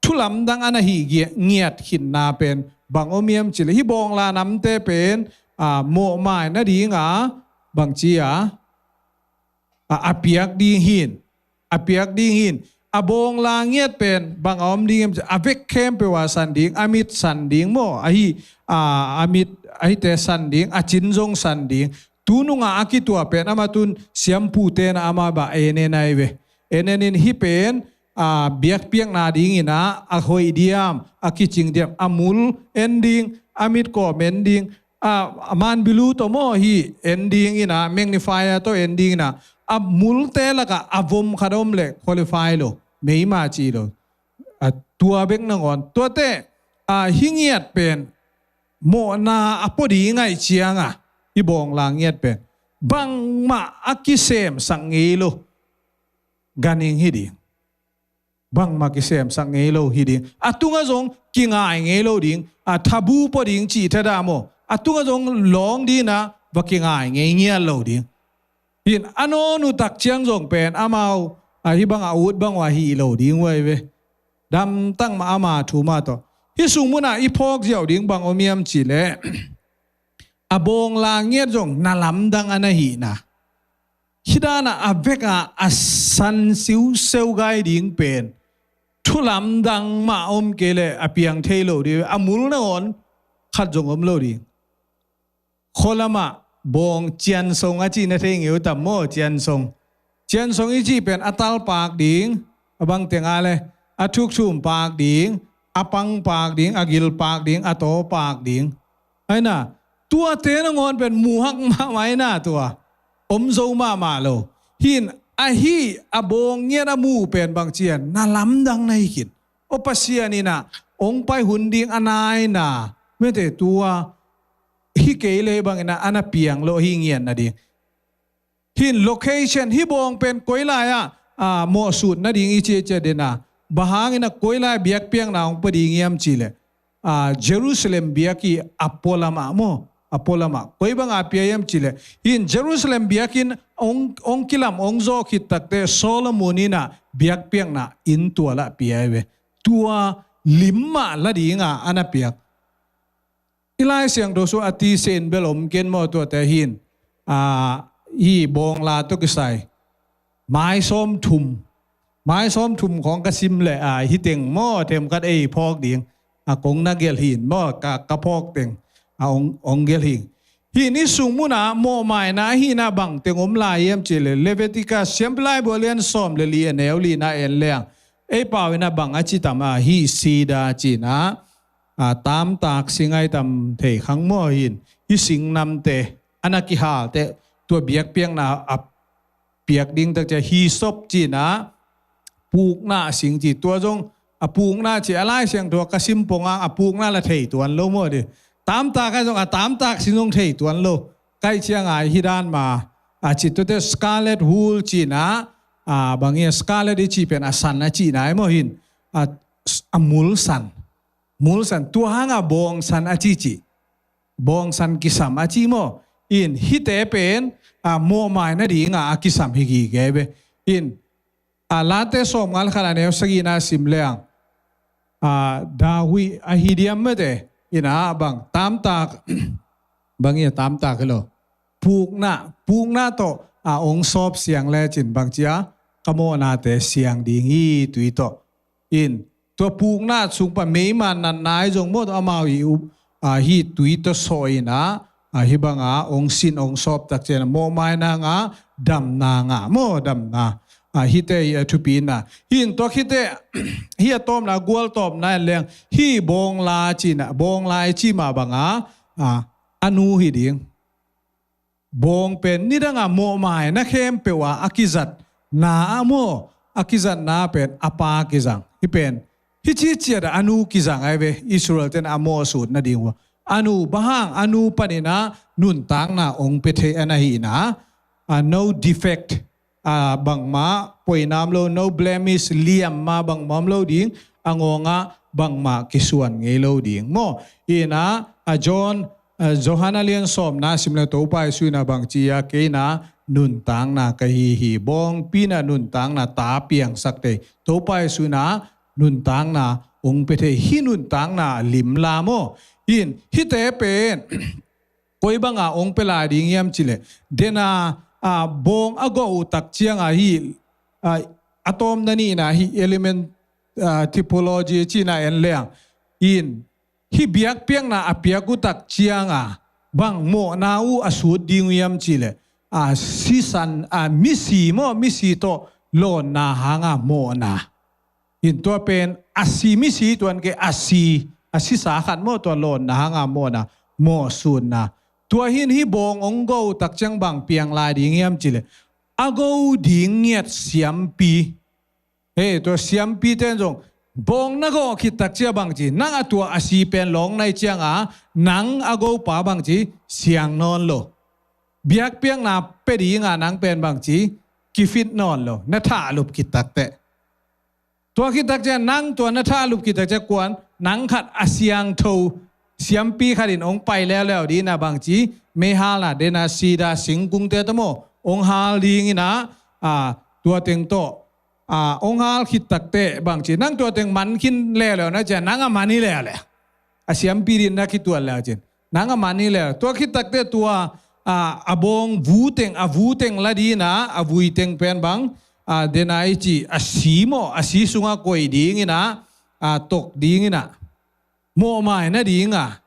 Thu lamdang a na hih ngiat khinna pen bang om hiam ci leh, hih bawngla namte pen a, mawhmai nading a, bang ci a, a, a piak ding hi. A piak ding hi. A bawngla ngiat pen bang a om ding hiam ci, a vek khempeuh a san ding, a mit san ding maw, ahi, a, a mit, a hihte san ding, a cin zong san ding. Tu nung a, a kituah pen amah tun siampute inah amah bah en en ai ve. En en in hih pen a, biakpiakna ding inah a hoih diam, a kicing diam, a mul en ding, a mit kawm en ding, a, a manbilu tawh maw, hih en ding inah, magnifier tawh en ding inah, a multe lakah a vom khat om leh qualify lo, meima ci lo. A, tua bek nangawn, tuate a, hih ngiat pen mawhna a pua ding ahih ciang a, hih bawngla ngiat pen bangmah a kisemsak ngei lo ganhing hi ding. bangmah kisemsak ngei lo hi ding. A tungah zong kingai ngei lo ding. A thabu pua ding cih thada maw, a tungah zong lawng dingin ah va kingai ngei ngiat lo ding. Hin a nawn uh tak ciang zong pen amau a hih bangah a ut bang uh a hih lo ding uh ahi ve. Damtak mah ama thu mah tawh. Hih sung munah i phawk ziau ding bang om hiam cih leh a bawngla ngiat zong na lamdang a na hihna. Hih danah a vekah a san siuseu gai ding pen thu lamdang mah om kei leh a piang thei lo ding, a mul nangawn khat zong om lo ding. Khualamah bawng ciansong a cih na thei ngei uh tam maw, ciansong. Ciansong i cih pen a tal pak ding, a bang teng a le, a thukthum pak ding, a pang pak ding, a gil pak ding, a taw pak ding. Aina, tuate nangawn pen muhak mahmah aina tua. Om zo mahmah lo. Hin, ahi, a bawng ngiat a mu pen bang cian, na lamdang na hi khin. O Pasian inah, ong pai hun ding a naina. Mete tua, hi kei le bang inah, a na piang lo hi ngian na ding. Hin location, hi bawng pen koi lai-ah, a, mawhsut nading i ciacia dena. Bang hangin a koi lai biakpiakna hong pia ding hiam cih leh, a, Jerusalem biakinn a pualamah maw, a pualamah. Koi banga pia hiam cih leh, hin Jerusalem biakinn hong, hong kilam, hong zawh khit takteh Solomon inah biakpiakna inn tua lah pia hi ve. Tua lim mah la dinga a na piak. I Lai Siangtho sung a tisen bel om ken maw tuate hin. A, hi bawngla tawh kisai. Mai sawm thum. Mai sawm thum khawng ka sim leh, a, hi teng maw themkhat ei phawk ding. A kong na gelh hin maw, ka, ka phawk teng. A ong, ong gelh hin. Hi ni sung munah mawhmaina hina bang teng om lai hiam cih leh Leviticus, Siampi Laibu a lian sawm le li a neu lina en leng. Ei pau inah bang a ci tam a hi sida cina. A, tamtak sing ai tam thei khang maw hin. Hi sing namte, a na kihalte, tua biakpiakna a piak ding tak cia hisop cina, pukna sing ci tua zong, a pukna ci a Lai Siangtho ka sim ponga, a pukna la thei tuan lo maw di. Tamtak ai zong, a tamtak sing zong thei tuan lo. Kai cianga hi dan ma, a ci tuate scarlet wool cina, a, bang ia scarlet i ci pen a san a cina ai maw hin. A, a mul san. Mul san, tua hanga bawng san a ci ci. Bawng san kisam a ci maw. In, hite pen, a, mawhmai nadinga a kisam hi gige ve. In, a, Late sawmnga le khat a neu sagihna sim leng. A, David a hi diam mete. In, a, bang, tamtak, bang ia tamtak hi lo. Pukna, pukna tawh, a, ong sawp siang lecin bang cia, ka mawhnate siang ding hi tui tawh. In, tua pukna sung pan meima natna i zong maw tawh amau i up, a, hi tui tawh sawh inah, a, hi banga ong sin ong sawp tak cian a mawhmaina nga, damna nga maw damna. A, hite hi a thupi inah. Hin tua khite, hi a tawpna, gual tawpna en leng, hi bawngla cina, bawngla i ci mah banga, a, a nu hi ding. Bawng pen nidanga mawhmaina khempeuh a, a kizatna a maw, a kizatna pen a pa kizang. Hi pen, hi ciciat a a nu kizang ai ve, Israel ten a mawhsut nading uh. A nu bang hang, a nu paninah nuntakna ong pia thei a na hina. A no defect, a bangmah poinam lo, no blemish, liamma bangmah om lo ding, a ngawngah bangmah kisuan ngei lo ding. Maw, ina, a John, a Johan a lian sawmna sim le Topa Jesu ina bang ci a kei ina nuntakna ka hi hi, bawngpina nuntakna ta piangsak thei. Topa Jesu ina nuntakna ong pia thei hi nuntakna limla maw. In, hite pen, koi banga ong pia lai ding hiam cileh. Dena, a, bawng a gawh uh tak cianga hi, a, a tawmna nihna hi element, a, typology cina en leng. In, hi biakpiakna a piak uh tak cianga, bang mawhna uh a sut ding uh hiam cileh. A, sisan, a, misi maw, misi tawh lawnna hanga mawhna. In tua pen a si misi tuan kei a si, a sisa khat maw tua lawnna hanga mawhna, mawhsunna. Tua hin hi bawng ong gawh uh tak ciang bang piang lai ding hiam cileh. A gawh ding ngiat siampi. He, tua siampi ten zong, bawng na gawh khit tak cia bang ci, nang a tua a si pen lawng nai cianga, nang a gawhpa bang ci, siang nawn lo. Biakpiakna pia dinga nang pen bang ci, kifit nawn lo, na thahlup khit takteh. Tua khit tak ciang nang tua na thahlup khit tak ciang kuan nang khat a siangtho siampi khat in hong pai leuleu ding ina bangci, meihal na dena sida singkungte tawh maw hong hal ding ina, a, tua teng tawh, a, hong hal khit takte bangci nang tua teng man khin leuleu na ciang nang a man hi leuleu. A siampi ding na kituan leu cin nang a man hi leuleu. Tua khit takte tua, a, a bawng vuteng, a vuteng la ding ina, a vui teng pen bang, a, dena i ci a si maw, a si sungah koih ding ina, a, tok ding ina, mawhmai na ding a,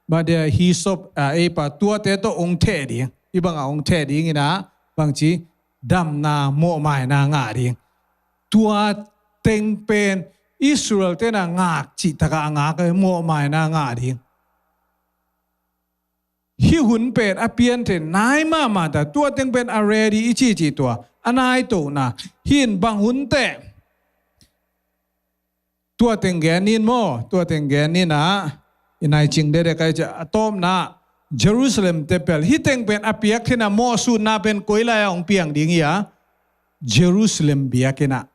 ba dia hisop, a, ei pa tuate tawh hong theh ding, i bang a hong theh ding ina, bangci damna mawhmaina ngah ding. Tua teng pen Israel tena ngak cih taka a ngak a mawhmaina ngah ding. Hih hun pen a pian thei nai mahmah ta, tua teng pen a ready i cih cih tua a nai tohna. Hih in bang hun teh tua teng gen in maw, tua teng gen in ah, i nai cing dede kai cia a tawpna Jerusalem te pel. Hih teng pen a piak thina mawhsutna pen koi lai a hong piang ding hi a, Jerusalem biakinn ah.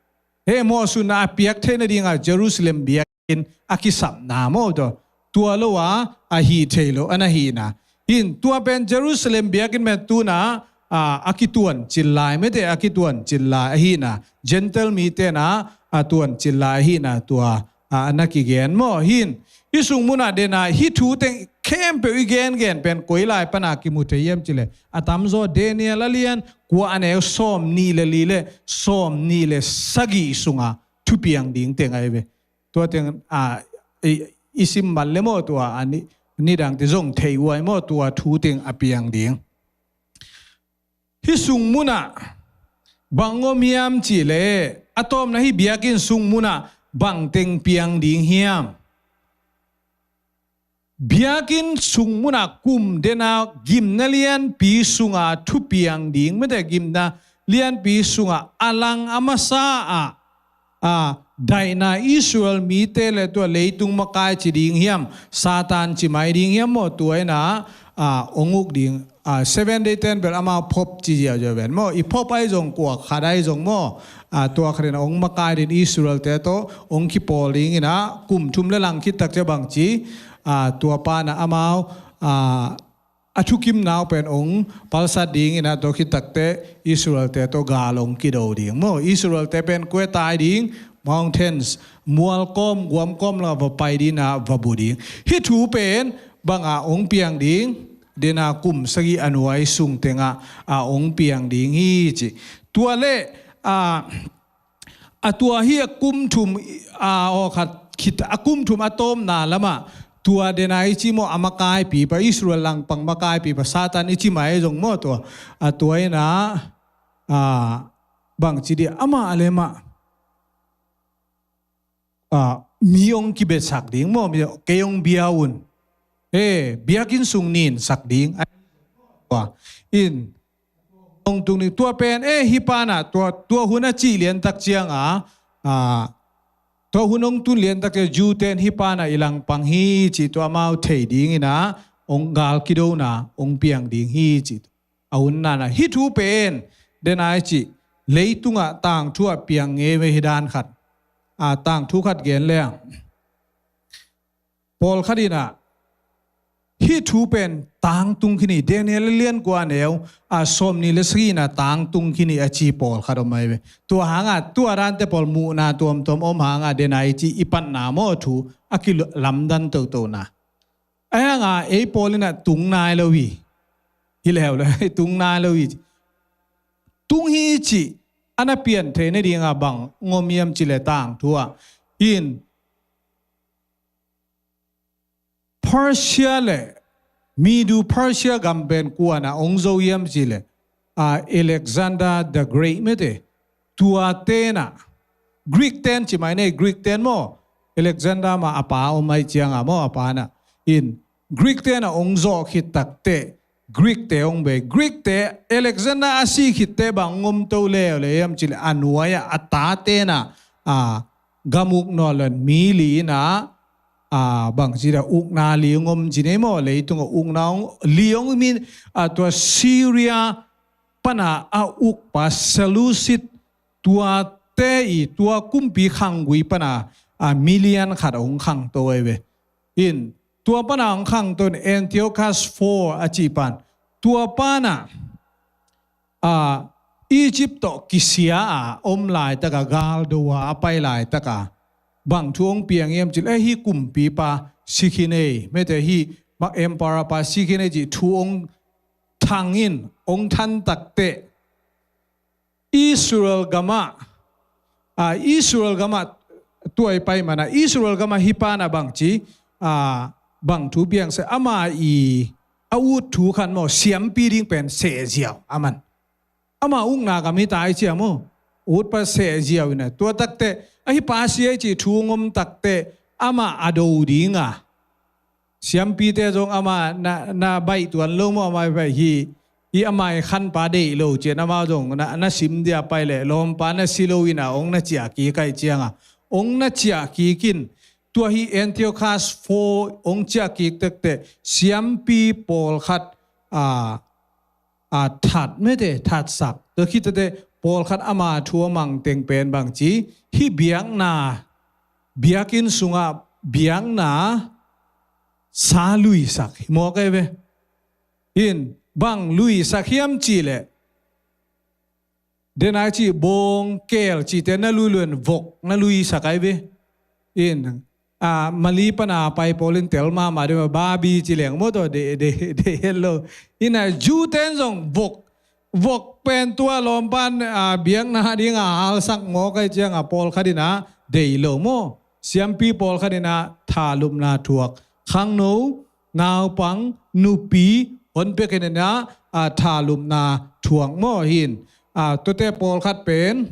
He mawhsutna a piak theihna dingah Jerusalem biakinn a kisapna maw tua, tua lo a, a hih thei lo a na hihna. Hin tua pen Jerusalem biakinn pen tuna, a, a kituan cil lai mete, a kituan cil lai a hihna. Gentile mi tena a tuan cil lai a hihna tua, a, a na kigen maw. Hin hih sung munah dena hih thu teng khempeuh i gengen pen koi lai pana kimu thei hiam cileh, a tamzaw Daniel a lian kua a neu sawm nih le li le sawm nih le sagih sunga thupiang ding teng ahi ve. Tua teng, a, i, i sim man le maw tua, a ni, nidangte zong thei uai maw tua thu teng a piang ding. Hih sung munah bang om hiam cihleh, a tawpna hih biakinn sung munah bang teng piang ding hiam? Biakinn sung munah kum dena gimna lianpi sunga thupiang ding mete, gimna lianpi sunga a lang a masa ah, a, daihna Israel mite le tua leitung makai ci ding hiam, Satan ci mai ding hiam maw, tua ina, a, ong uk ding, a, Seven Day ten bel amau phop ci ziauziau ven maw, i phop ahi zong kua khat ahi zong maw, a, tua khatin ong makai ding Israel te tawh ong kipawl ding ina, kum thum le lang khit tak cia bang ci, a, tua pana amau, a, a thukimna uh pen ong palsat ding ina, tua khit takte Israel te tawh gal ong kido ding maw. Israel te pen kuetai ding, mountains, mual kawm guam kawm la va pai ding ina va bu ding. Hih thu pen banga ong piang ding, dena kum sagih a nuai sung tenga, a, ong piang ding hi ci. Tua le, a, a tua hi a kum thum, a, aw khat khit a kum thum a tawpna lamah tua dena i ci maw a makaipipa, Israel langpang makaipipa Satan i ci mai zong maw tua, a, tua ina, a, bang ci dih amah le mah, a, mi ong kibetsak ding maw, mi kei ong bia un, e, biakinn sung ninsak ding, a, in ong tung ding. Tua pen, e, hih pana tua, tua hun a cih liantak cianga, a, tua hun ong tun liantak ciang Jew ten hih pana i langpang hi ci tua amau thei ding ina, ong gal kidona ong piang ding hi ci. A hun nana hih thu pen dena i ci leitungah tangthu ah piang ngei ve hi dan khat. A, tangthu khat gen leng pawlkhat ina hih thu pen tangtung khin hi, Daniel lian kua neu, a, sawm nih le sagihna tangtung khin hi a ci pawlkhat om ahi ve. Tua hanga tua dante pawl muhna tuamtuam om hanga dena i ci i patna maw thu a kilamdan totona. A hanga ei pawl ina tung nai lo hi. Hi leu le tung nai lo hi. Tung hi ci a na pian theina dinga bang ngom hiam cileh tangthu ah. Hin Persia le Medo Persia gam pen kuana ong zo hiam cileh, a, Alexander the Great mete. Tua tena Greek ten ci mai nei, Greek ten maw, Alexander ma a pa om ai cianga maw, a pa na in Greek tena ong zo khit takte Greek te ong bei. Greek te Alexander a si khit te bang ngom to leu le hiam cileh a nuai a, a ta tena, a, gamuk naw len mi li ina, a, bang ci da ukna li ngom ci nei maw, leitung a ukna ong li ong min, a, tua Syria pana a ukpa Seleucid tua te i tua kumpi khanggui pana a million khat hong khangto ahi ve. In tua pana hong khangto in Antiochus four a cih pan tua pana a Egypt tawh kisia a om laitaka galdo a a pai laitaka bang thu hong piang hiam cih leh hih kumpipa sikhinei mete hih emperor pa sikhinei cih thu hong thang in hong than takteh Israel gamah a Israel gamah tuai pai mana Israel gamah hih pana bangci a bang thu piang se ama i a ut thu khan maw siampi ding pen sehziau aman ama ukna gam hi ta i cia maw ut pa sehziau ina tua takteh ahi pa sia i cih thu ngom takteh ama a do dinga siampite zong ama na, na baih tuan lo maw ama baih hi i ama i khanpa deih lo cian ama zong na, na sim dia pai leh lawmpa na si lo ina ong na ciah kik aih cianga ong na ciah kik in tua hi Antiochus four ong ciah kik takteh siampi pawlkhat a a that mete thatsak tua khitete pawlkhat ama thu a mangteng pen bangci hih biakna biakinn sungah biakna sa luisak hi mawk ahi ve. In bang luisak hiam cih leh denai cih bawng keel cihte na lui luen vok na luisak ahi ve. In a mali pana pai pawlin tel mahmah dema babi ci leng maw taw de de de het lo ina juten zong vok vok pen tua lawmpan a biakna dinga halsak maw kai cianga pawlkhat ina dei lo maw siampi pawlkhat ina thalupna thuak khangno naupang nupi honpek ina a thalupna thuak maw hin a tuate pawlkhat pen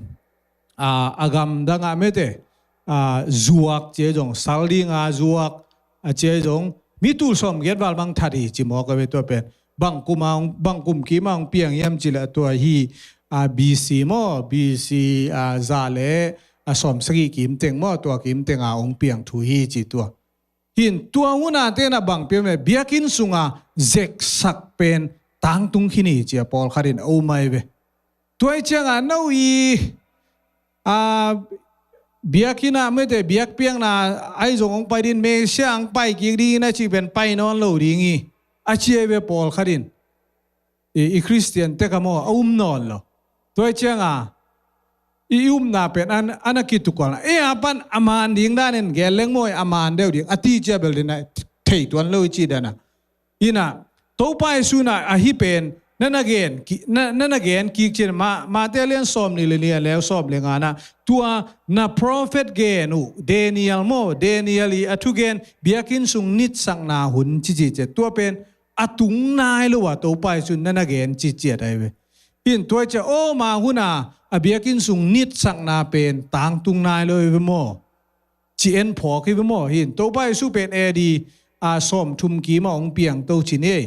a gamdang ah mete zuak cia zong sal dinga zuak a cia zong mi tul sawm giat val bang that hi ci mawk a ve tua pen bangkum a bangkum kim a hong piang hiam ci le tua hi a B C maw B C a za le a sawm sagih kim teng maw tua kim teng a hong piang thu hi ci tua hin tua huna tena bang piam le biakinn sunga zeksak pen tangtung khin hi cia pawlkhat in a um ai ve. Tuai cianga no i a biakinn ah mete biakpiakna ai zong hong pai din Mesia hong pai kik ding in a cih pen pai nawn lo ding hi a ci ai ve pawlkhat in i Khristian tek a maw a um nawn lo. Tuai cianga i umna pen an a kitukualna e a pan a man ding danin gel leng maw a man deuh ding a ti cia bel din a thei tuan lo i ci dana ina Topa Jesu na ahi pen na na gen ki na na gen kik cin ma ma te lian sawm ni le ni a leu sawm le nga na tua na prophet gen uh Daniel maw Daniel i a thu gen biakinn sung nitsakna hun ci ci ce tua pen a tung nai lo a Topa Jesu na na gen ci ciat ai ve. In tua cia aw ma huna a biakinn sung nitsakna pen tangtung nai lo i ve maw ci en phawk hi ve maw hin Topa Jesu pen A D a sawm thum kim a hong piang to ci ni ei.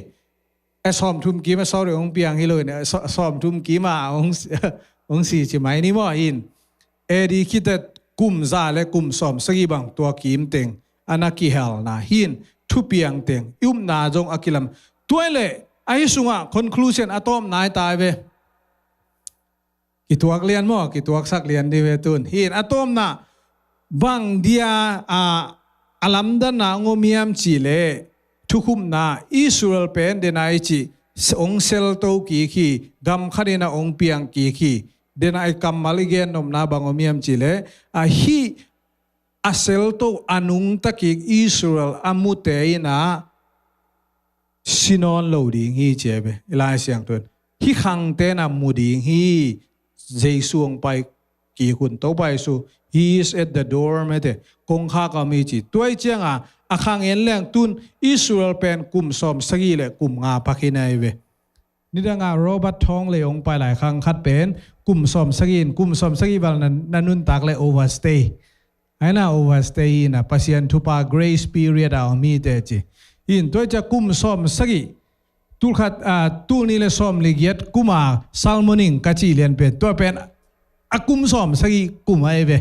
A sawm thum kim a sorry hong piang hi lo in a sawm thum kim a hong si ci mai ni maw hin A D khita kum za le kum sawm sagih bang tua kim teng a na kihelna hin thupiang teng i upna zong a kilam tuai le ahi sungah conclusion a tawm nai tai ve. Kituak lian maw kituaksak lian di ve tun hin a tawmna bang dia a a lamdanna ong omiam ci le thukhupna Israel pen dena i ci ong selto kik hi gam khatina ong piang kik hi dena i kammal i gen nopna bang omiam ci le a hi a selto a nungta kik Israel a mute ina si nawn lo ding hi cia ve i Lai Siangtho in hi khangte na mu ding hi. Jesu hong pai kik hun Topa Jesu he is at the door mete kongkhak a mi ci tuai cianga a khang en leng tun Israel pen kum sawm sagih le kum nga pakhin ai ve. Nidanga Robert Thong le hong pai lai khang khat pen kum sawm sagih in kum sawm sagih val na nuntak le overstay aina overstay hi na Pasian thupha grace period a om hi te ci. Hin tuai cia kum sawm sagih tulkhat a tulni le sawm ligiat kuma salmoning ka ci lian pen tua pen a kum sawm sagih kum ai ve.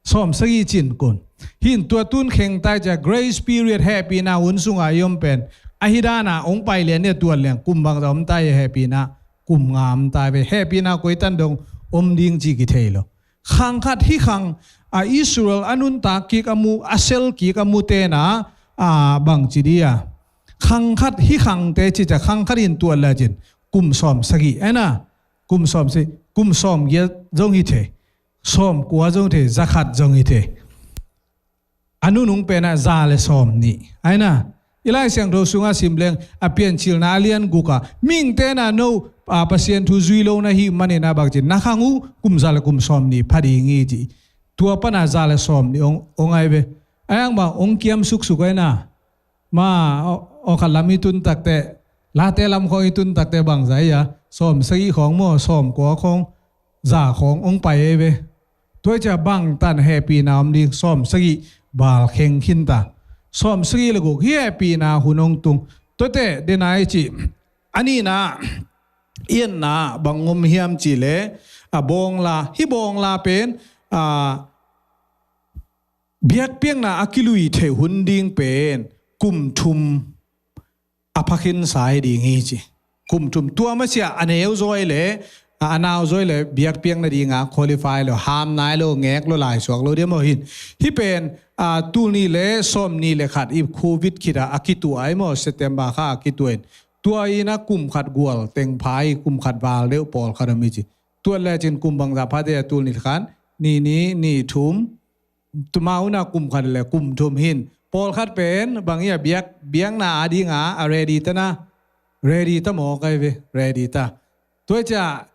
Sawm sagih cin kun hin tua tun khengtai cia grace period hehpihna hun sunga i om pen ahi dana ong pai lian nia tuan liang kum bangza om tai hehpihna kum nga om tai ve hehpihna koi tan dong om ding ci kithei lo. Khang khat hih khang a Israel a nuntak kik a mu, a sel kik a mu tena a bangci dia, khang khat hih khangte cica khang khat in tuat lecin kum sawm sagih aina, kum sawm sagih, kum sawm giat zong hi thei, sawm kua zong hi thei, za khat zong hi thei. A nunung penah za le sawm nih aina. I Lai Siangtho sungah sim leng a Piancilna a lian gukah mihingte na no a Pasian thu zui lo na hih manin a bangci na khang uh kum za le kum sawm nih pha ding hi ci. Tua pana za le sawm nih ong, ong ai ve. Ai ang bang ong kiam suksuk aina. Ma, o, o khat lam i tun takte, late lam khong i tun takte bang za ia, sawm sagih khong maw, sawm kua khong, za khong ong pai ei ve. Tua cia bang tan hehpihna om ding, sawm sagih bal kheng khinta. Sawm sagih le guk hi hehpihna hun ong tung. Tuate dena i ci, a nihna, i etna bang om hiam ci le, a bawngla, hi bawngla pen, a, biakpiakna a kilui theih hun ding pen kum thum a phakhinsa hi ding hi ci. Kum thum tua masia a neu zawi le a, a nau zawi le biakpiakna dinga qualify lo, ham nai lo, ngek lo, laisuak lo dia maw hin. Hi pen, a, tul nih le sawm nih le khat i covid khita a kituah ai maw, September kha a kituah in. Tua ina kum khat gual teng pha i kum khat val deuh pawlkhat om hi ci. Tuat lecin kum bangza phate a tul nih le khat, nih nih, nih thum, tuma una kum khat le kum thum hin. Pawlkhat pen bang ia biak, biakna a dinga a ready ta na, ready ta maw kai ve, ready ta. Tua cia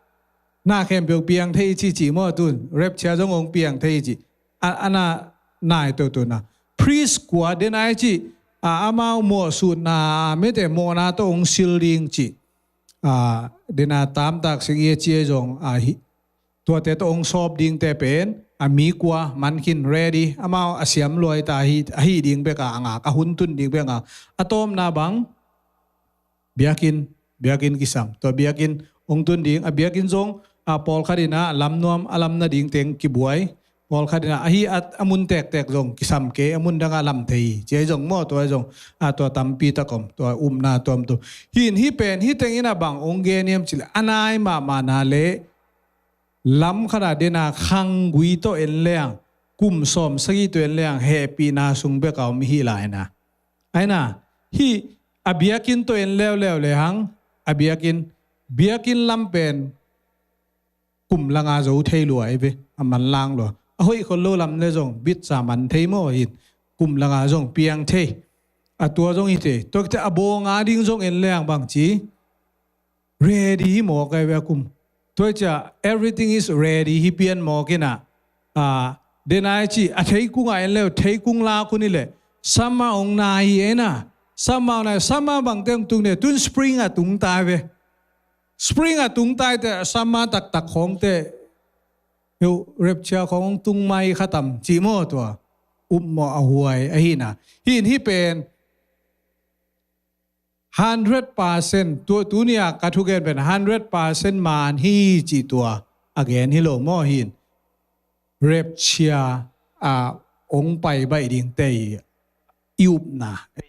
na khempeuh piang thei ci ci maw tun, rapture zong ong piang thei ci. A, ana nai to tuna. Priest kua dena i ci, a, amau mawhsutna mete mawhna to ong sil ding ci. A, dena tamtak sing ia ci ei zong, a, hi, tuate tawh ong sawp dingte pen a mi kua man khin ready, amau a siam luai ta hi, a hi ding bek a ngak, a hun tun ding bek a ngak. A tawpna bang biakinn, biakinn kisam. Tua biakinn ong tun ding, a biakinn zong a pawlkhat ina lam nuam, a lam nading teng kibuai. Pawlkhat ina a hi a, a mun tektek zong kisam kei, a mun danga lam thei. Cia zong maw tua zong a tua tampi takom, tua upna tuamtuam. Hin hi pen, hi teng ina bang ong gen hiam ci le, a nai mahmahna le lam khata dena khanggui tawh en leng, kum sawm sagih tawh en leng, hehpihna sung beka om hi laina. Aina, hi a biakinn tawh en leuleu le hang, a biakinn, biakinn lam pen kum langa zo thei lua ei ve, a manlang lua. A hoih khol lo lam le zong bitsa man thei maw hin, kum langa zong piang thei. A tua zong hi thei. Tua kite a bawnga ding zong en leng bangci ready hi mawk ai ve a kum. Tua cia everything is ready hi pian mawk ina. A, dena i ci a theikung a en leu, theikung lak hun i le, sama ong na hi ena. Sama ong na, sama bangte ong tung ne, tun spring a tung tai ve. Spring a tung taite, sama taktak khongte, heu, rapture khong tung mai khatam ci maw tua. Upmawh a huai ahina. Hin hi pen hundred percent, tu, tunia ka thugen pen hundred percent man hi ci tua a gen hi lo maw hin. Rapture a ong pai baih ding tei i upna, i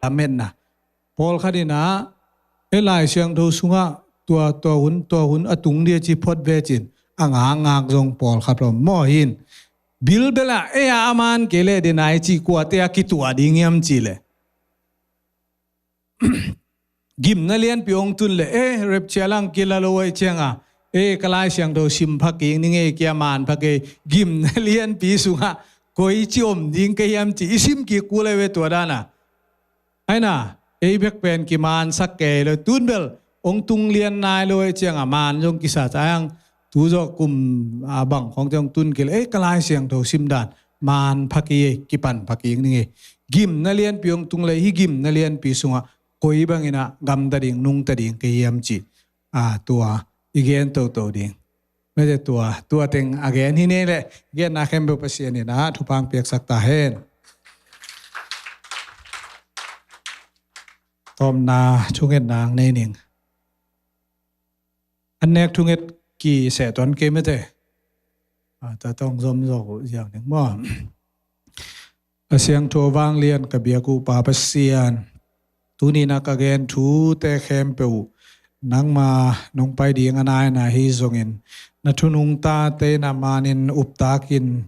lametna. Pawlkhat ina, e Lai Siangtho sungah tua, tua hun, tua hun a tung dia ci phot vecin a ngakngak zong pawlkhat om maw hin. Bilbela e a aman kei le dena i ci kuate a kituah ding hiam ci le. Gimna lianpi ong tun le, e, rapture lang kila lo ai cianga, e, ka Lai Siangtho sim pha kik ning e, kia man pha kei, gimna lianpi sunga koi ci om ding ka hiam ci, i sim kik kul ai ve tua dana. Aina, ei bek pen kimansak kei lo, tun bel ong tung lian nai lo ai cianga man zong kisa caiang, tu zawh kum a bang khong ciang tun kei le, e, ka Lai Siangtho sim dan man pha kei, kipan pha kik ning e. Gimna lianpi ong tung le, hi gimna lianpi sunga koi bangina gamta ding, nungta ding ka hiam ci. A, tua i gen toto ding. Mete tua, tua teng a gen hi nei le, genna khempeuh Pasian ina thupha piaksak ta hen. Tawmna thungetna nei ning. An nek thunget kiseh tuan kei mete. A, ta tong zom zo ziau ning maw. A siangtho vanglian ka biak uh Pa Pasian, tunina ka gen thute khempeuh nangma nong pai ding a nai na hi zongin, na thu nungtate in a manin uptakin,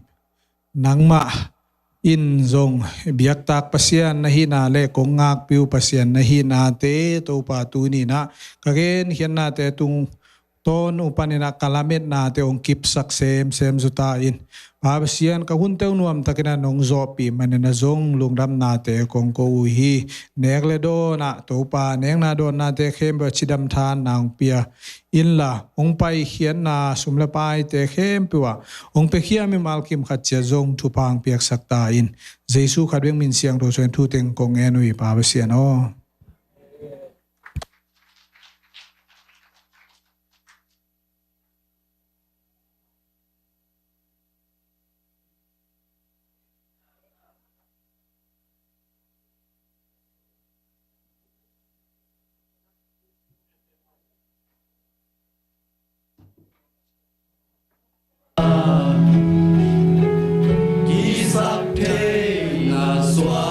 nangmah in zong biaktak Pasian na hihna le kong ngakpih uh Pasian na hihnate Topa tuni-in ah ka genkhiatnate tungtawn uh panin ah ka lametnate hong kipsak semsem zaw ta in. Pa Pasian, ka hunte uh nuamtakin ah nong zawhpih manin ah zong lungdamnate kong ko uh hi. Nek le dawn ah Topa, nekna dawnnate khempeuh ah cidam thanna hong pia inla, hong paikhiatna sum le paite khempeuh ah hong piakhia mimal kim khat ciat zong thupha hong piaksak ta in. Jesu khat bek min siangtho suangin thu teng kong ngen uh hi, Pa Pasian aw. Kisap theihna suak